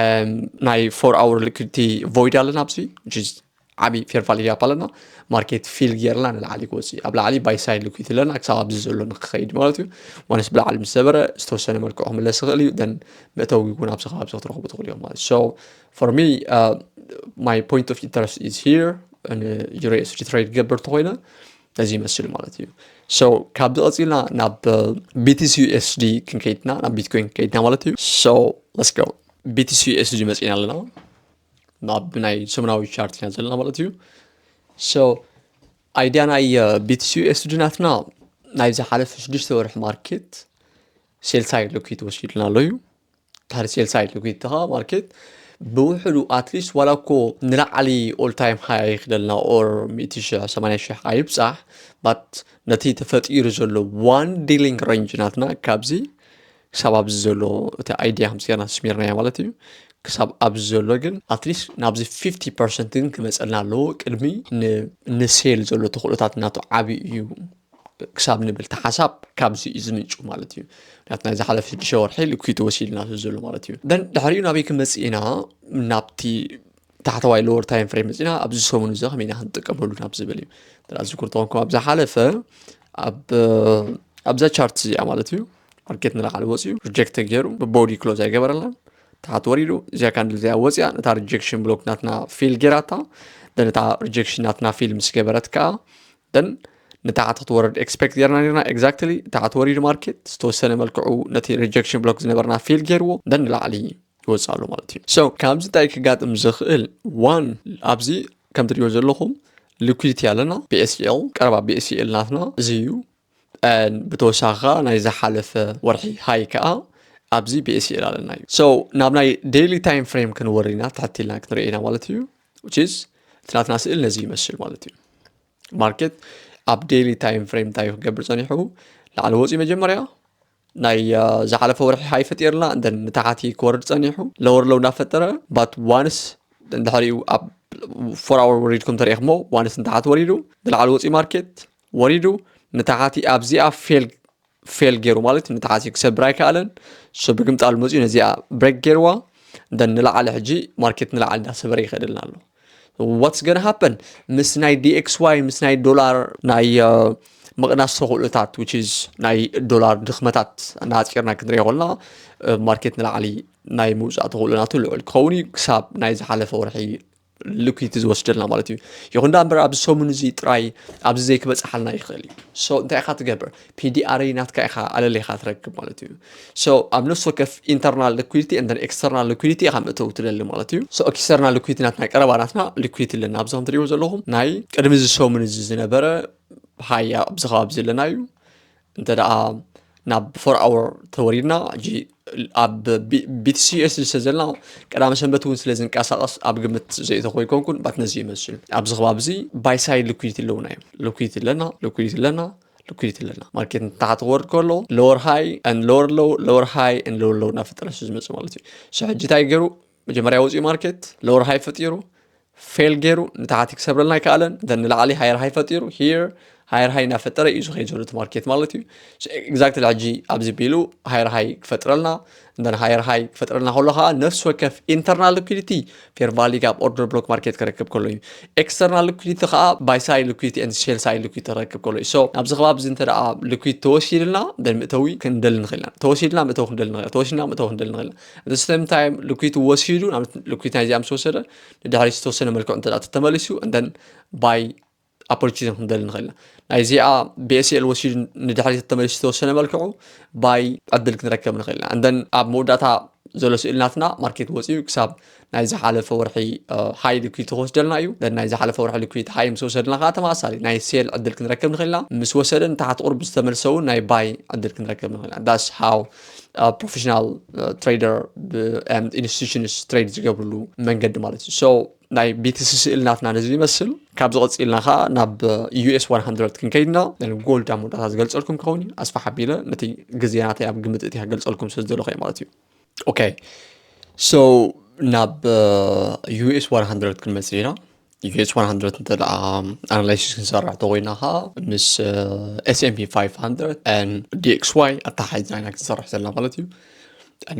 ናይ ፎር ኣወር ሊኩዲቲ ቮይድ ኣለና ኣብዚ ዓብዪ ፌር ቫሊ ጋፕ ኣለና። ማርኬት ፊል ጌርና ንላዕሊ ክወፅእ ኣብ ላዕሊ ባይ ሳይድ ሊኩዲቲ ኣለና ክሳብ ኣብዚ ዘሎ ንክኸይድ ማለት እዩ። ዋንስ ብላዕሊ ምስ ሰበረ ዝተወሰነ መልክዑ ክምለስ ይኽእል እዩ። ን መእተዊ እውን ኣብዚ ከባቢ እዚ ክትረኽቡ ትኽእሉ እዮም ማለት እዩ። So for me my point of interest is here ን Euro U S D trade ክገብር ተኮይነ ነዚ ይመስል ማለት እዩ። So ካብዚ ቀፂልና ናብ B T C U S D ክንከይድና ናብ ቢትኮይን ክንከይድና ማለት እዩ። So let's go። B T C U S D መፂና ኣለና ናብ ናይ ሰሙናዊ ቻርት ኢና ዘለና ማለት እዩ። So idea ናይ B T C U S D ናትና ናይ ዝሓለፈ ሽዱሽተ ወርሒ ማርኬት sell side liquidity ወሲድና ኣሎ እዩ። ታሪ sell side liquidity ኻ ማርኬት ብውሕዱ at least ዋላ እኮ ንላዕሊ all time high ክደልና or ሚእቲ ሽሕ ሰማንያ ሽሕ ኣይብፃሕ but ነቲ ተፈጢሩ ዘሎ one dealing range ናትና ካብዚ ክሳብ ኣብዚ ዘሎ እቲ idea ከምዚ ጌርና ስሚርናዮ ማለት እዩ። ክሳብ ኣብዚ ዘሎ ግን at least ናብዚ fifty percent ግን ክመፀልና ኣለዎ ቅድሚ ን sell ዘሎ ተኽእሎታት ናቱ ዓብዪ እዩ ክሳብ ንብል ተሓሳብ ካብዚ እዩ ዝምንጩ ማለት እዩ። ምክንያቱ ናይ ዝሓለፈ ሽዱሽተ ወርሒ liquidity ወሲድና ዘሎ ማለት እዩ። Then ድሕሪኡ ናበይ ክመፅእ ኢና? ናብቲ ታሕተዋይ lower time frame መፂና ኣብዚ ሰሙን እዚ ከመይ ኢና ክንጥቀመሉ ናብ ዝብል እዩ። ዝኩር ተኾንኩም ኣብ ዝሓለፈ ኣብዛ ቻርት እዚኣ ማለት እዩ ማርኬት ንላዕሊ ወፂኡ reject ተገይሩ body close ኣይገበረላን ታሓት ወሪዱ እዚኣ ካንድል እዚኣ ወፂኣ ነታ rejection block ናትና fill ገይራታ ነታ rejection ናትና fill ምስ ገበረት ከዓ then ንታሓት ክትወርድ expect ገይርና ነርና exactly ታሓት ወሪዱ ማርኬት ዝተወሰነ መልክዑ ነቲ rejection block ዝነበርና fill ገይርዎ then ንላዕሊ ይወፅእ ኣሎ ማለት እዩ። So ካብዚ እንታይ ክጋጥም ዝኽእል one ኣብዚ ከም ትሪኦ ዘለኹም liquidity ኣለና BSL ቀረባ BSL ናትና እዚ እዩ። ብተወሳኺ ናይ ዝሓለፈ ወርሒ high ከዓ ኣብዚ BSL ኣለና እዩ። So ናብ ናይ daily time frame ክንወርድ ኢና ትሕት ኢልና ክንርኢ ኢና ማለት እዩ። Which is እቲ ናትና ስእል ነዚ ይመስል ማለት እዩ። ማርኬት ኣብ daily time frame እንታይ ክገብር ፀኒሑ ላዕሊ ወፂኡ መጀመርያ ናይ ዝሓለፈ ወርሒ high ፈጢርና እንደ ንታሓቲ ክወርድ ፀኒሑ lower low እናፈጠረ but once ድሕሪኡ ኣብ four hour ወሪድኩም ተሪእኹሞ once ንታሓቲ ወሪዱ ንላዕሊ ወፂኡ ማርኬት ወሪዱ ንታሓቲ ኣብዚኣ fail fail ገይሩ ማለት ንታሓቲ ክሰብር ኣይከኣለን። So ብግምጣሉ መፂኡ ነዚኣ break ገይርዋ then ንላዕሊ ሕጂ ማርኬት ንላዕሊ እንዳሰበረ ይኸደልና ኣሎ። What's gonna happen ምስ ናይ DXY ምስ ናይ ዶላር ናይ ምቕናስ ተኽእሎታት which is ናይ ዶላር ድኽመታት እናፂርና ክንሪኦ ከለና ማርኬት ንላዕሊ ናይ ምውፃእ ተኽእሎ ናቱ ልዑል ክኸውን እዩ ክሳብ ናይ ዝሓለፈ ወርሒ liquidity ዝወስደልና ማለት እዩ። ይኹን ዳ እምበር ኣብዚ ሰሙን እዚ ጥራይ ኣብዚ ዘይክበፅሓልና ይኽእል እዩ። So እንታይ ኢኻ ትገብር? PDRA ናትካ ኢኻ ኣለለ ኢኻ ትረክብ ማለት እዩ። So ኣብ ነፍሲ ወከፍ internal liquidity and external liquidity ኢኻ ምእተው ትደሊ ማለት እዩ። So external liquidity ናትና ቀረባ ናትና liquidity ኣለና ኣብዚ ከም ትሪእዎ ዘለኹም ናይ ቅድሚ እዚ ሰሙን እዚ ዝነበረ ሃያ ኣብዚ ከባቢ ዘለና እዩ። እንተ ደኣ ናብ four hour ተወሪድና ሕጂ ኣብ BTC USD ስለ ዘለና ቀዳመ ሰንበት እውን ስለ ዝንቀሳቐስ ኣብ ግምት ዘእተኹ ኣይኮንኩን but ነዚ ይመስል ኣብዚ ከባቢ እዚ buy side liquidity ኣለውና እዮም liquidity ኣለና liquidity ኣለና liquidity ኣለና ማርኬት ንታሕቲ ክወርድ ከሎ lower high and lower low lower high and lower low እናፈጠረ ሱ ዝመፅእ ማለት እዩ። So ሕጂ እንታይ ገይሩ መጀመርያ ወፂኡ ማርኬት lower high ፈጢሩ fail ገይሩ ንታሕቲ ክሰብረልና ኣይከኣለን then ንላዕሊ higher high ፈጢሩ here higher high እናፈጠረ እዩ ዝኸይድ ዘሎ እቲ ማርኬት ማለት እዩ። Exactly ሕጂ ኣብዚ ቢሉ higher high ክፈጥረልና then higher high ክፈጥረልና ከሎ ከዓ ነፍሲ ወከፍ internal liquidity fair value gap order block market ክረክብ ከሎ እዩ። External liquidity ከዓ buy side liquidity and sell side liquidity ክረክብ ከሎ እዩ። So ኣብዚ ከባቢ እዚ እንተ ደኣ liquidity ተወሲድልና then ምእተዊ ክንደሊ ንኽእል ኢና። ተወሲድና ምእተዊ ክንደሊ ንኽእል ኢና። ተወሲድና ምእተዊ ክንደሊ ንኽእል ኢና። At the same time liquidity ወሲዱ liquidity ናይዚኣ ምስ ወሰደ ንድሕሪት ዝተወሰነ መልክዑ እንተ ተመሊሱ and then buy opportunity ክንደሊ ንኽእል ኢና። ናይዚኣ BSL ወሲዱ ንድሕሪት ተመሊሱ ዝተወሰነ መልክዑ buy ዕድል ክንረከብ ንኽእል ኢና። And then ኣብ መወዳእታ ዘሎ ስእሊ ናትና ማርኬት ወፂኡ ክሳብ ናይ ዝሓለፈ ወርሒ high liquidity ክወስደልና እዩ። Then ናይ ዝሓለፈ ወርሒ liquidity high ምስ ወሰድና ከዓ ተመሳሳሊ ናይ sell ዕድል ክንረከብ ንኽእል ኢና። ምስ ወሰደ ንታሕቲ ቁርብ ዝተመልሰ እውን ናይ buy ዕድል ክንረከብ ንኽእል ኢና። That's how professional trader and institutions trade ዝገብርሉ መንገዲ ማለት እዩ። So ናይ BTC ስእሊ ናትና ነዚ ይመስል። ካብዚ ቀፂልና ከዓ ናብ US one hundred ክንከይድና gold ኣብ መወዳእታ ዝገልፀልኩም ክኸውን እዩ። ኣስፋሕ ኣቢለ ነቲ ግዜ ናተይ ኣብ ግምት እቲ ክገልፀልኩም ስለ ዝደለኹ እየ ማለት እዩ። Okay so ናብ US one hundred ክንመፅእ ኢና። US one hundred እንተ ደኣ analysis ክንሰርሕ ተኮይና ከዓ ምስ S&P five hundred and DXY ኣተሓሒዝና ኢና ክንሰርሕ ዘለና ማለት እዩ።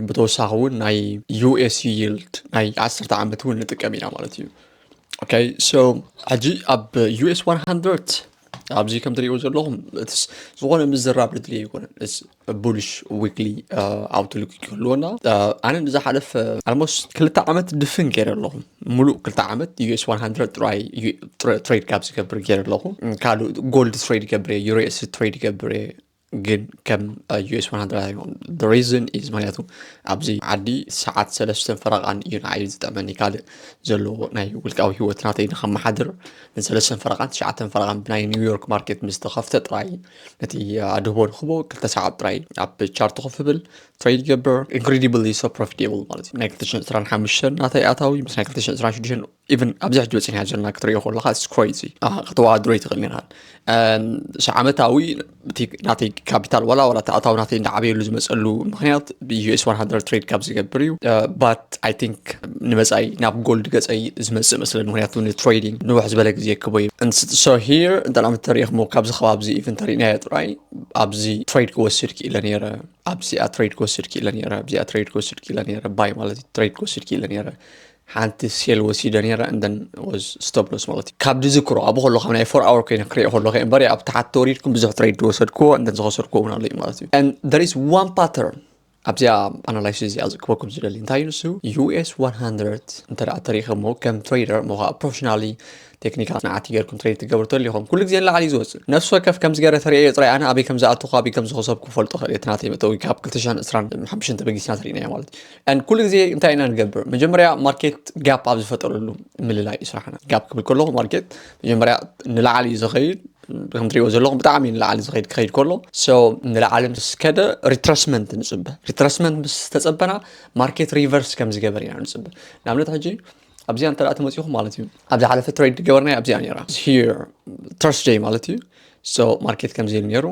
ብተወሳኺ እውን ናይ US yield ናይ ዓሰርተ ዓመት እውን ንጥቀም ኢና ማለት እዩ። Okay so ሕጂ ኣብ US one hundred ኣብዚ ከም ትሪእዎ ዘለኹም እትስ ዝኾነ ምዝራብ ድድሊ ኣይኮነን። እስ ቡልሽ ዊክሊ ኣውትሉክ ክህልወና። ኣነ ንዝሓለፈ ኣልሞስት ክልተ ዓመት ድፍን ገይረ ኣለኹ። ሙሉእ ክልተ ዓመት ዩኤስ ዋን ሃንድረድ ጥራይ ትሬድ ካብ ዝገብር ገይረ ኣለኹ። ካልእ ጎልድ ትሬድ ይገብር እየ፣ ዩሮኤስ ትሬድ ይገብር እየ። ግን ከም ዩኤስ ዋን ሃንድረድ ሪዝን ኢዝ ምክንያቱ ኣብዚ ዓዲ ሰዓት ሰለስተን ፈረቓን እዩ ንዓይ ዝጠመኒ። ካልእ ዘለዎ ናይ ውልቃዊ ህይወት ናተይ ንኸመሓድር ንሰለስተን ፈረቓን ትሽዓተን ፈረቓን ብናይ ኒውዮርክ ማርኬት ምስ ተኸፍተ ጥራይ ነቲ ኣድህቦ ንኽቦ ክልተ ሰዓት ጥራይ ኣብ ቻርት ኮፍ ብል ትሬድ ይገብር። ኢንክሬዲብሊ ሶ ፕሮፊቴብል ማለት እዩ። ናይ ክልተ ሽሕን ዕስራን ሓሙሽተን ናተይ ኣታዊ ምስ ናይ ክልተ ሽሕን ዕስራን ሽዱሽተን ኢቨን ኣብዚ ሕጂ በፂሕና ዘለና ክትሪኦ ከለካ ስክሮይዚ ከተወዳድሮ ይትኽእል ኔርካ። ሽ ዓመታዊ እቲ ናተይ ካፒታል ዋላ ዋላ እቲ ኣታዊ ናተይ እንዳዓበየሉ ዝመፀሉ ምክንያት ዩኤስ ዋን ሃንድረድ ትሬድ ካብ ዝገብር እዩ። ባት ኣይ ቲንክ ንመፃኢ ናብ ጎልድ ገፀይ ዝመፅእ መስለኒ፣ ምክንያቱ ንትሬዲንግ ንውሕ ዝበለ ግዜ ክቦ እዩ። ሶ ሂር እንተ ተሪእኽሞ ካብዚ ከባቢ እዚ ኢቨን ተሪእናዮ ጥራይ ኣብዚ ትሬድ ክወስድ ክኢለ ነይረ፣ ኣብዚኣ ትሬድ ክወስድ ክኢለ ነይረ፣ ኣብዚኣ ትሬድ ክወስድ ክኢለ ነይረ፣ ባይ ማለት እዩ፣ ትሬድ ክወስድ ክኢለ ነይረ። ሓንቲ ሴል ወሲደ ነይረ እንደን ወዝ ስቶፕ ሎስ ማለት እዩ። ካብ ድዝክሮ ኣብ ከሎ ካብ ናይ ፎር ኣወር ኮይነ ክሪኦ ከለኹ እምበር ኣብ ታሓት ተወሪድኩም ብዙሕ ትሬድ ዝወሰድክዎ እንደን ዝኸሰርክዎ እውን ኣሎ እዩ ማለት እዩ። And there is one pattern ኣብዚኣ ኣናላይሲስ እዚኣ ዝክበኩም ዝደሊ እንታይ እዩ ንሱ? ዩኤስ ዋን ሃንድረድ እንተ ደኣ ተሪእኹሞ ከም ትሬደር እሞ ከዓ ፕሮፌሽናሊ ቴክኒካል ጽንዓት ጌርኩም ትሬድ ትገብሩ ተሊኹም ኩሉ ግዜ ንላዕሊ እዩ ዝወፅእ። ነፍሲ ወከፍ ከምዚ ገይረ ተሪኦ ጥራይ ኣነ ኣበይ ከም ዝኣተኹ ኣበይ ከም ዝኸሰብኩ ፈልጦ ክእል እቲ ናተይ መእተዊ ካብ ክልተ ሽሕን ዕስራን ሓሙሽተን በጊስና ተሪእናዮ ማለት እዩ። And ኩሉ ግዜ እንታይ ኢና ንገብር? መጀመርያ ማርኬት ጋፕ ኣብ ዝፈጠረሉ ምልላይ እዩ ስራሕና። ጋፕ ክብል ከለኹ ማርኬት መጀመርያ ንላዕሊ እዩ ዝኸይድ፣ ከም ትሪእዎ ዘለኹም ብጣዕሚ ንላዕሊ ዝኸይድ ክኸይድ ከሎ so ንላዕሊ ምስ ከደ ሪትረስመንት ንፅበ። ሪትረስመንት ምስ ተፀበና ማርኬት ሪቨርስ ከም ዝገበር ኢና ንፅበ። ንኣብነት ሕጂ ኣብዚኣ እንተ ደኣ ተመፂኹም ማለት እዩ፣ ኣብ ዝሓለፈ ትሬድ ገበርናዮ ኣብዚኣ ነይራ። ሂር ተርስደይ ማለት እዩ። So ማርኬት ከምዚ ኢሉ ነይሩ፣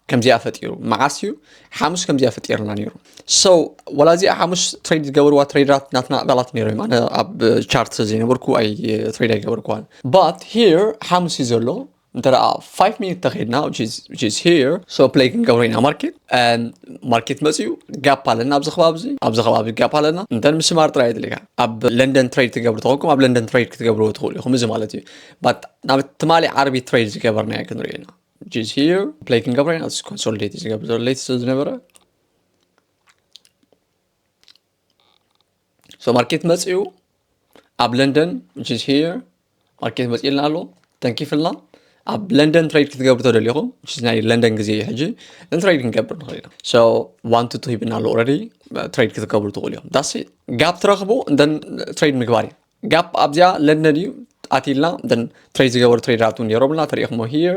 ከምዚኣ ፈጢሩ። መዓስ እዩ? ሓሙስ ከምዚኣ ፈጢርና ነይሩ። So ወላ እዚኣ ሓሙስ ትሬድ ዝገበርዋ ትሬደራት ናትና ኣባላት ነይሮም እዮም። ኣነ ኣብ ቻርት ዘይነበርኩ ኣይ ትሬድ ኣይገበርኩዋን። But ሂር ሓሙስ እዩ ዘሎ። እንተ ደኣ ፋይቭ ሚኒት ተኸይድና which is here so ፕሌይ ክንገብሮ ኢና ማርኬት። ማርኬት መፅዩ ጋፕ ኣለና ኣብዚ ከባቢ እዚ፣ ኣብዚ ከባቢ ጋፕ ኣለና። እንተን ምስማር ጥራይ የድልየካ። ኣብ ለንደን ትሬድ ትገብሩ ተኾንኩም ኣብ ለንደን ትሬድ ክትገብርዎ ትኽእሉ ኢኹም። እዚ ማለት እዩ ባት ናብ ትማሊ ዓርቢ ትሬድ ዝገበርናዮ ክንሪኦ ኢና። Which is here ፕሌይ ክንገብሮ ኢና። ኮንሶሊዴት ዝገብር ዘሎ ሌትስ ዝነበረ so ማርኬት መፅዩ ኣብ ለንደን which is here ማርኬት መፅልና ኣሎ ተንኪፍልና። ኣብ ለንደን ትሬድ ክትገብሩ ተደሊኹም which is ናይ ለንደን ግዜ እዩ ሕጂ ንትሬድ ክንገብር ንኽእል ኢና። So ዋን ቱ ቱ ሂብና ኣሎ ኦልሬዲ ትሬድ ክትገብሩ ትኽእሉ እዮም። ዳስ ጋፕ ትረኽቡ እንደን ትሬድ ምግባር እዩ። ጋፕ ኣብዚኣ ለንደን እዩ ኣትልና እንደን ትሬድ ዝገበሩ ትሬደራት እውን ነይሮምና ተሪኢኹሞ ሂር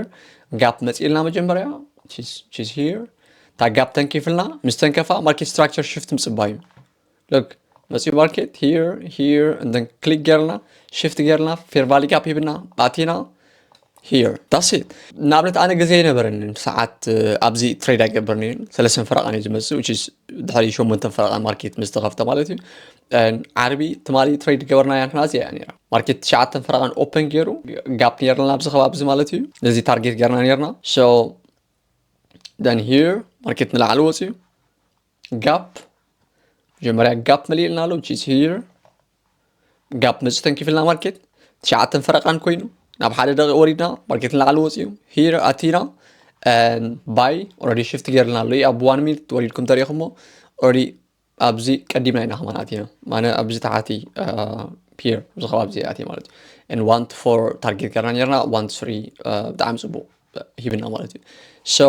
ጋፕ መፅልና መጀመርያ which is here እታ ጋፕ ተንኪፍልና ምስ ተንከፋ ማርኬት ስትራክቸር ሽፍት ምፅባይ እዩ። Look መፂኡ ማርኬት here here እንደን ክሊክ ገርና ሽፍት ገርና ፌር ቫሊ ጋፕ ሂብና ኣቲና here that's it። ንኣብነት ኣነ ግዜ ይነበረኒ ሰዓት ኣብዚ ትሬድ ኣይገብርን እዩ ሰለስተን ፈረቓን እዩ ዝመፅእ which is ድሕሪ ሸሞንተን ፈረቓን ማርኬት ምስ ተኸፍተ ማለት እዩ። ዓርቢ ትማሊ ትሬድ ገበርናያ ንሕና እዚኣ እያ ነይራ። ማርኬት ትሽዓተን ፈረቓን ኦፐን ገይሩ ጋፕ ነይርና ኣብዚ ከባቢ እዚ ማለት እዩ። ነዚ ታርጌት ገርና ነይርና። So then here ማርኬት ንላዕሊ ወፅዩ ጋፕ መጀመርያ ጋፕ መሊእልና ኣሎ which is here ጋፕ መፅዩ ተንኪፍልና ማርኬት ትሽዓተን ፈረቓን ኮይኑ ናብ ሓደ ደቂቕ ወሪድና ማርኬት ንላዕሊ ወፅዩ here ኣቲና ባይ ኦልሬዲ ሽፍት ገይርልና ኣሎ ኣብ ዋን ሚኒት ወሪድኩም ተሪኢኹሞ ኦልሬዲ ኣብዚ ቀዲምና ኢና ከማን ኣቲና ማነ ኣብዚ ተሓቲ ፒር ኣብዚ ከባቢ እዚ ኣትየ ማለት እዩ። And one to four ታርጌት ገርና ነርና one to three ብጣዕሚ ፅቡቅ ሂብና ማለት እዩ። So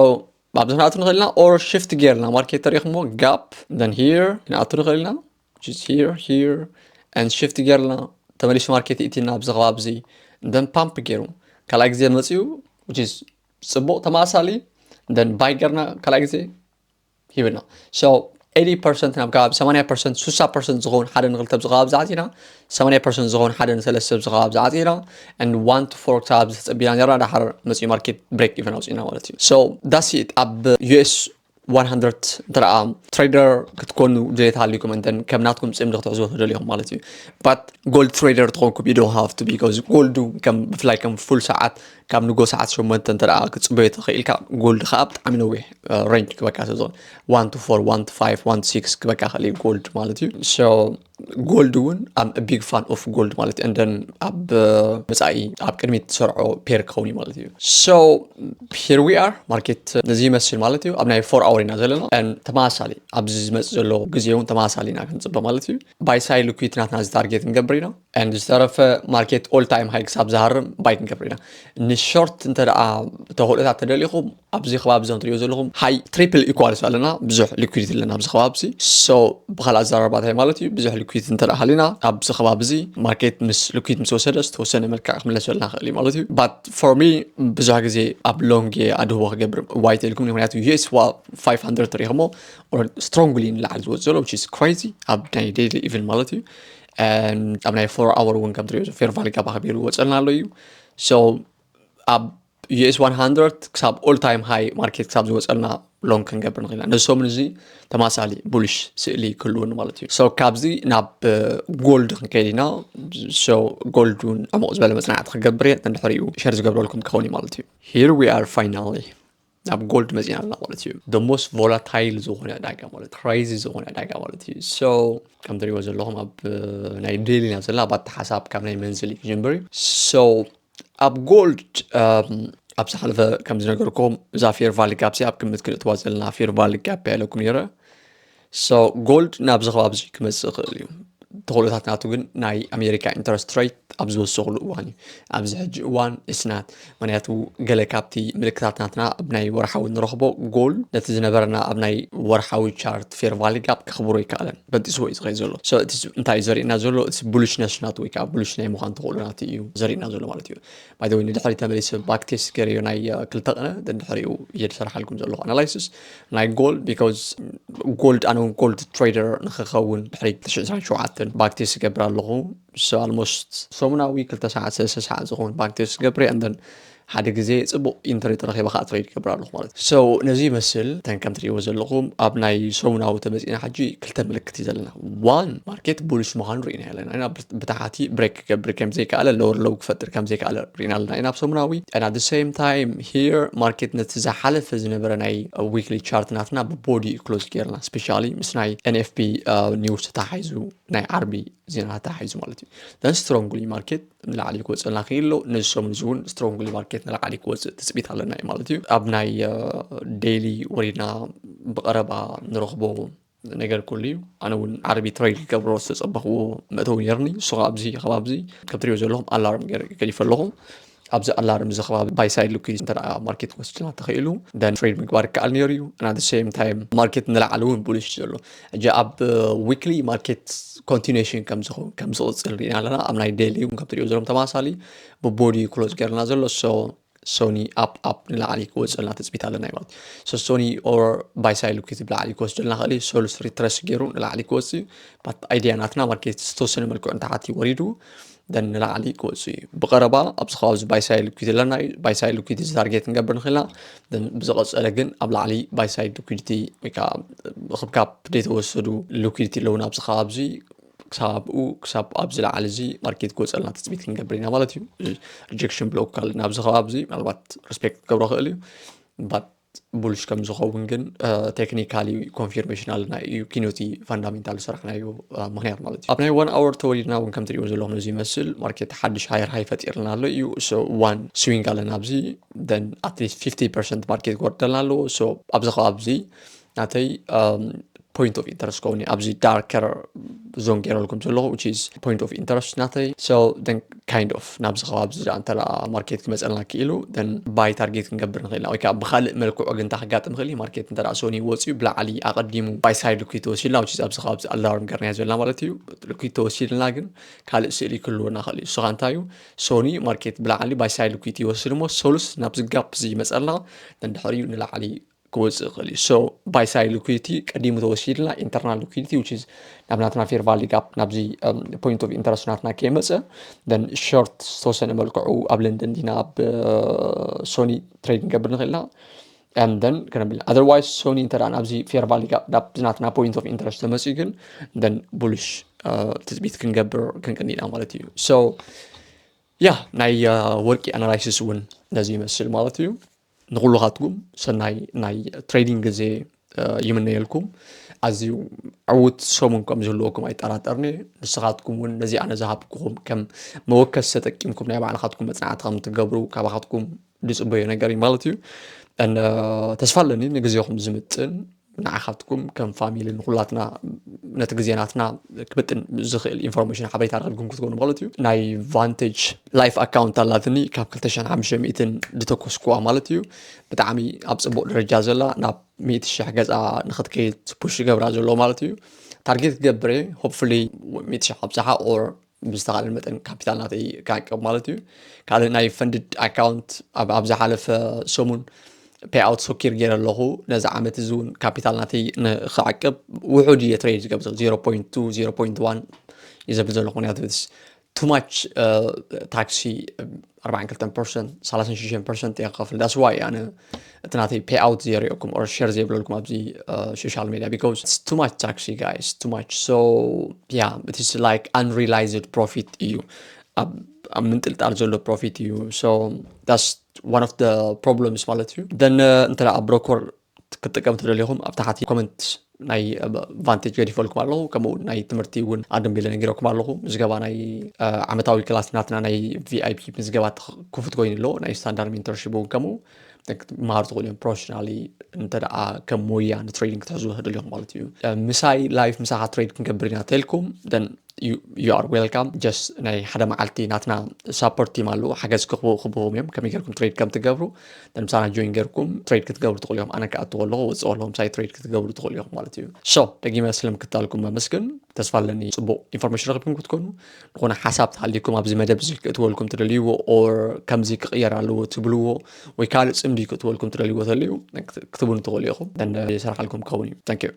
ኣብዚ ክንኣቱ ንኽእል ኢና or ሽፍት ገርና ማርኬት ተሪኢኹሞ ጋፕ then here ክንኣቱ ንኽእል ኢና which is here here and ሽፍት ገርና ተመሊሱ ማርኬት ይእቲና ኣብዚ ከባቢ እዚ then ፓምፕ ገይሩ ካልኣይ ግዜ መፅኡ which is ፅቡቅ ተመሳሳሊ then ባይ ገርና ካልኣይ ግዜ ሂብና። So eighty percent ናብ ከባቢ ሰማንያ percent ስሳ percent ዝኸውን ሓደ ንክልተ ኣብዚ ከባቢ ዝዓፂና ሰማንያ percent ዝኸውን ሓደ ንሰለስተ ኣብዚ ከባቢ ዝዓፂና and one to four ክሳብ ኣብዚ ተፀቢና ነርና ዳሓር መፅኡ ማርኬት ብሬክ ኢቨን ኣውፅእና ማለት እዩ። So that's it ኣብ ዩኤስ ዋን ሃንድረድ እንተ ደኣ ትሬደር ክትኮኑ ድሌት ሃልዩኩም እንተን ከም ናትኩም ፅምዲ ክትሕዝዎ ተደሊኹም ማለት እዩ። But ጎልድ ትሬደር ትኾንኩም you don't have to because ጎልዱ ከም ብፍላይ ከም ፉል ሰዓት ካብ ንጎ ሰዓት ሸሞንተ እንተ ደኣ ክትፅበዮ ተኽኢልካ ጎልድ ከዓ ብጣዕሚ ነዊሕ ሬንጅ ክበካ ስለ ዝኾነ one to four one to five one to six ክበካ ክእል እዩ ጎልድ ማለት እዩ። So Gold እውን I'm a big fan of gold ማለት እዩ። And then ኣብ መፃኢ ኣብ ቅድሚት ትሰርዖ pair ክኸውን እዩ ማለት እዩ። So here we are, market ነዚ ይመስል ማለት እዩ። ኣብ ናይ four hour ኢና ዘለና። And ተመሳሳሊ ኣብዚ ዝመፅእ ዘሎ ግዜ እውን ተመሳሳሊ ኢና ክንፅበ ማለት እዩ። Buy side liquid ናትና እዚ target ንገብር ኢና። And ዝተረፈ market all time high ክሳብ ዝሃርም buy ክንገብር ኢና። ንሾርት እንተ ደኣ ተኽእሎታት ተደሊኹም ኣብዚ ከባቢ እዞም ትሪኦ ዘለኹም high triple equals ኣለና። ብዙሕ liquidity ኣለና ኣብዚ ከባቢ እዚ። So ብኻልእ ኣዘራርባ እንታይ ማለት እዩ? ብዙሕ liquidity እንተ ደኣ ሃሊና ኣብዚ ከባቢ እዚ ማርኬት ምስ liquid ምስ ወሰደ ዝተወሰነ መልክዕ ክምለሰልና ክእል እዩ ማለት እዩ። But for me ብዙሕ ግዜ ኣብ long ኣድህቦ ክገብር ዋይት ኢልኩም፣ ምክንያቱ US five hundred ትሪኢኹሞ strongly ንላዕሊ ዝወፅ ዘሎ which is crazy ኣብ ናይ daily even ማለት እዩ። ኣብ ናይ four hour እውን ከም ትሪኦ fair value gap ኣኽቢሩ ወፀልና ኣሎ እዩ። So ኣብ US one hundred ክሳብ all time high ማርኬት ክሳብ ዝወፀልና long ክንገብር ንኽእል ኢና። ነዚ ሰሙን እዚ ተማሳሊ bullish ስእሊ ክህልወኒ ማለት እዩ። So ካብዚ ናብ gold ክንከይድ ኢና። So gold እውን ዕሙቕ ዝበለ መፅናዕቲ ክገብር እየ። እንድሕሪኡ share ዝገብረልኩም ክኸውን እዩ ማለት እዩ። Here we are finally፣ ናብ gold መፂና ኣለና ማለት እዩ። The most volatile ዝኾነ ዕዳጋ ማለት፣ crazy ዝኾነ ዕዳጋ ማለት እዩ። So ከም ትሪእዎ ዘለኹም ኣብ ናይ daily ኢና ዘለና። ባቲ ሓሳብ ካብ ናይ መንዝሊ ክጅምር እዩ። So ኣብ gold ኣብ ዝሓለፈ ከም ዝነገርኩም እዛ fair value gap ኣብ ግምት ክንእትዋ ዘለና fair value gap እያ ኢለኩም ነይረ። So gold ናብዚ ከባቢ እዚ ክመፅእ ይኽእል እዩ። ተኽእሎታት ናቱ ግን ናይ ኣሜሪካ interest rate ኣብ ዝወሰኽሉ እዋን እዩ። ኣብዚ ሕጂ እዋን it's not፣ ምክንያቱ ገለ ካብቲ ምልክታት ናትና ኣብ ናይ ወርሓዊ ንረኽቦ gold ነቲ ዝነበረና ኣብ ናይ ወርሓዊ chart fair value gap ከኽብሮ ይከኣለን። በጢስዎ እዩ ዝኸይድ ዘሎ። So እቲ እንታይ እዩ ዘርእየና ዘሎ? እቲ bullishness ናቱ ወይ ከዓ bullish ናይ ምዃን ተኽእሎ ናቱ እዩ ዘርእየና ዘሎ ማለት እዩ። By the way ንድሕሪት ተመሊሰ back test ገይረዮ ናይ ክልተ ቅነ ድሕሪኡ እየ ዝሰርሓልኩም ዘለኹ analysis ናይ gold፣ because gold ኣነ እውን gold trader ንክኸውን ድሕሪ ዕስራን ሸውዓተን back test እገብር ኣለኹ። So almost ሰሙናዊ ክልተ ሰዓት ሰለስተ ሰዓት ዝኸውን back test እገብር እየ። And then ሓደ ግዜ ፅቡቕ entry ተረኺበ ከዓ trade እገብር ኣለኹ ማለት እዩ። So ነዚ ይመስል። እተን ከም ትሪእዎ ዘለኹም ኣብ ናይ ሰሙናዊ ተመፂና ሕጂ ክልተ ምልክት እዩ ዘለና። One ማርኬት bullish ምዃኑ ርኢና ኣለና ኢና። ብታሕቲ break ክገብር ከም ዘይከኣለ፣ lower low ክፈጥር ከም ዘይከኣለ ርኢና ኣለና ኢና ኣብ ሰሙናዊ። And at the same time here ማርኬት ነቲ ዝሓለፈ ዝነበረ ናይ weekly chart ናትና ብ body close ገይርና፣ especially ምስ ናይ NFP news ተታሓሒዙ ናይ ዓርቢ ዜና ተታሓሒዙ ማለት እዩ። Then strongly ማርኬት ንላዕሊ ክወፅእና ክኢሎ። ነዚ ሰሙን እዚ እውን strongly ማርኬት ንላዕሊ ክወፅእ ትፅቢት ኣለና እዩ ማለት እዩ። ኣብ ናይ daily ወሪድና ብቐረባ ንረኽቦ ነገር ኩሉ እዩ። ኣነ እውን ዓርቢ trade ክገብሮ ዝተፀበኽዎ መእተዊ ነይርኒ። እሱ ከዓ ኣብዚ ከባቢ እዚ ከም ትሪኦ ዘለኹም alarm ገይረ ገዲፈ ኣለኹ። ኣብዚ alarm እዚ ከባቢ buy side liquid እንተ ደኣ ማርኬት ክወስድና ተኽኢሉ then trade ምግባር ይከኣል ነይሩ እዩ። And at the same time ማርኬት ንላዕሊ እውን bullish ዘሎ። ሕጂ ኣብ weekly ማርኬት continuation ከም ዝኸውን ከም ዝቕፅል ርኢና ኣለና። ኣብ ናይ daily እውን ከም ትሪኦ ዘለኹም ተማሳሊ ብ body close ገይርና ዘሎ። So ሶኒ up up ንላዕሊ ክወፅእልና ትፅቢት ኣለና እዩ ማለት። So ሶኒ or buy side liquid ብላዕሊ ክወስደልና ክእል እዩ። ሰሉስ retrace ገይሩ ንላዕሊ ክወፅእ እዩ። But idea ናትና ማርኬት ዝተወሰነ መልክዑ ንታሕቲ ወሪዱ then ንላዕሊ ክወፅእ እዩ። ብቐረባ ኣብዚ ከባቢ እዚ buy side liquid ኣለና እዩ። Buy side liquid እዚ target ክንገብር ንኽእልና። Then ብዝቐፀለ ግን ኣብ ላዕሊ buy side liquidity ወይ ከዓ ክብካብ ዘይተወሰዱ liquidity ኣለውና ኣብዚ ከባቢ እዚ ክሳብ ኣብኡ ክሳብ ኣብ ዝለዓለ እዚ ማርኬት ክወፀልና ትፅቢት ክንገብር ኢና ማለት እዩ። Rejection block ኣሎ ናብዚ ከባቢ እዚ ምናልባት respect ክገብሮ ክእል እዩ። But bullish ከም ዝኸውን ግን technically confirmation ኣለና እዩ፣ ኪኖቲ fundamental ዝሰራሕናዮ ምክንያት ማለት እዩ። ኣብ ናይ one hour ተወሊድና እውን ከም ትሪእዎ ዘለኹም ነዚ ይመስል። ማርኬት ሓድሽ higher high ፈጢርልና ኣሎ እዩ። So one swing ኣለና ኣብዚ then at least fifty percent ማርኬት ክወርደልና ኣለዎ። So ኣብዚ ከባቢ እዚ ናተይ point of interest ከውን ኣብዚ darker zone ገይረልኩም ዘለኹ which is point of interest ናተይ። So then kind of ናብዚ ከባቢ እዚ እንተ ማርኬት ክመፀልና ክኢሉ then buy target ክንገብር ንኽእል ኢና። ወይ ከዓ ብካልእ መልክዑ ግን እንታይ ክጋጥም ይኽእል እዩ? ማርኬት እንተ ሶኒ ወፂኡ ብላዕሊ ኣቐዲሙ buy side liquid ተወሲድና which is ኣብዚ ከባቢ alarm ገርና ዘለና ማለት እዩ። Liquid ተወሲድና ግን ካልእ ስእሊ ክህልወና ይኽእል እዩ። እሱ ከዓ እንታይ እዩ? ሶኒ ማርኬት ብላዕሊ buy side liquid ይወስድ እሞ ሰሉስ ናብዚ gap እዚ ይመፀልና then ድሕሪኡ ንላዕሊ ክወፅእ ይኽእል እዩ። So buy side liquidity ቀዲሙ ተወሲድልና internal liquidity which is ናብ ናትና fair value gap ናብዚ point of interest ናትና ከይመፀ then short ዝተወሰነ መልክዑ ኣብ ለንደን ዲና ኣብ ሶኒ trade ክንገብር ንኽእልና and then ከነብል otherwise ሶኒ እንተ ናብዚ fair value gap ናብዚ ናትና point of interest ተመፅኡ ግን then bullish ትፅቢት ክንገብር ክንቅኒና ማለት እዩ። So yeah ናይ ወርቂ analysis እውን ነዚ ይመስል ማለት እዩ። ንኩልኻትኩም ሰናይ ናይ trading ግዜ ይምነየልኩም። ኣዝዩ ዕዉት ሰሙን ከም ዝህልወኩም ኣይጠራጠርኒ። ንስኻትኩም እውን ነዚ ኣነ ዝሃብኩኹም ከም መወከሲ ተጠቂምኩም ናይ ባዕልኻትኩም መፅናዕቲ ከም ትገብሩ ካባኻትኩም ዝፅበዮ ነገር እዩ ማለት እዩ። ተስፋ ኣለኒ ንግዜኹም ዝምጥን ንዓኻትኩም ከም ፋሚሊ ንኩላትና ነቲ ግዜ ናትና ክምጥን ዝኽእል ኢንፎርሜሽን ሓበሬታ ረኺብኩም ክትኮኑ ማለት እዩ። ናይ ቫንቴጅ ላይፍ ኣካውንት ኣላትኒ ካብ ክልተ ሽሕን ሓሙሽተ ሚእትን ዝተኮስኩዋ ማለት እዩ። ብጣዕሚ ኣብ ፅቡቅ ደረጃ ዘላ ናብ ሚእቲ ሽሕ ገፃ ንክትከይድ ፑሽ ይገብራ ዘሎ ማለት እዩ። ታርጌት ክገብር እየ። ሆፕፉሊ ሚእቲ ሽሕ ኣብፅሓ ኦር ብዝተኻለ መጠን ካፒታል ናተይ ክዓቅብ ማለት እዩ። ካልእ ናይ ፈንድድ ኣካውንት ኣብ ኣብ ዝሓለፈ ሰሙን ፔይ ኣውት ሶኪር ገይረ ኣለኹ። ነዚ ዓመት እዚ እውን ካፒታል ናተይ ንክዓቅብ ውሑድ እየ ትሬድ ዝገብር። ዜሮ ፖይንት ቱ ዜሮ ፖይንት ዋን እዩ ዘብል ዘለኹ። ምክንያቱ ቱ ማች ታክሲ ኣርባዓን ክልተን ፐርሰንት ሰላሳን ሽዱሽተን ፐርሰንት እየ ክኸፍል። ዳስ ዋይ ኣነ እቲ ናተይ ፔይ ኣውት ዘየርእየኩም ኦር ሸር ዘይብለልኩም ኣብዚ ሶሻል ሚድያ because it's too much tax you guys, too much. So yeah, it is like unrealized profit እዩ። ኣብ ኣብ ምንጥልጣል ዘሎ ፕሮፊት እዩ። So that's one of the problems ማለት እዩ። Then እንተ ደኣ ብሮከር ክትጥቀም ተደሊኹም ኣብ ታሕቲ ኮመንት ናይ ቫንቴጅ ገዲፈልኩም ኣለኹ። ከምኡ እውን ናይ ትምህርቲ እውን ኣድም ኢለ ነጊረኩም ኣለኹ። ምዝገባ ናይ ዓመታዊ ክላስ ናትና ናይ ቪኣይፒ ምዝገባ ክፉት ኮይኑ ኣሎ። ናይ ስታንዳርድ ሜንተርሺፕ እውን ከምኡ መሃር ትኽእሉ እዮም። ፕሮፌሽናሊ እንተ ደኣ ከም ሞያ ንትሬዲንግ ክትሕዙ ተደሊኹም ማለት እዩ። ምሳይ ላይፍ ምሳኻ ትሬድ ክንገብር ኢና ተልኩም then you are welcome. Just ናይ ሓደ መዓልቲ ናትና ሳፖርት ቲም ኣለዎ ሓገዝ ክህብኹም እዮም ከመይ ገርኩም ትሬድ ከም ትገብሩ። ምሳና ጆይን ገርኩም ትሬድ ክትገብሩ ትኽእሉ እዮም። ኣነ ክኣትዎ ኣለኹ ወፅኦ ኣለኹ ምሳይ ትሬድ ክትገብሩ ትኽእሉ እዮም ማለት እዩ። ሶ ደጊመ ስለምክታልኩም መመስግን። ተስፋ ኣለኒ ፅቡቅ ኢንፎርሜሽን ረኪብኩም ክትኮኑ። ዝኾነ ሓሳብ ተሃልዩኩም ኣብዚ መደብ እዚ ክእትወልኩም ትደልይዎ ኦር ከምዚ ክቕየር ኣለዎ ትብልዎ ወይ ካልእ ፅምዲ ክእትወልኩም ትደልይዎ ተልዩ ክትብሉ ትኽእሉ ኢኹም። ይሰርሓልኩም ክኸውን እዩ። Thank you.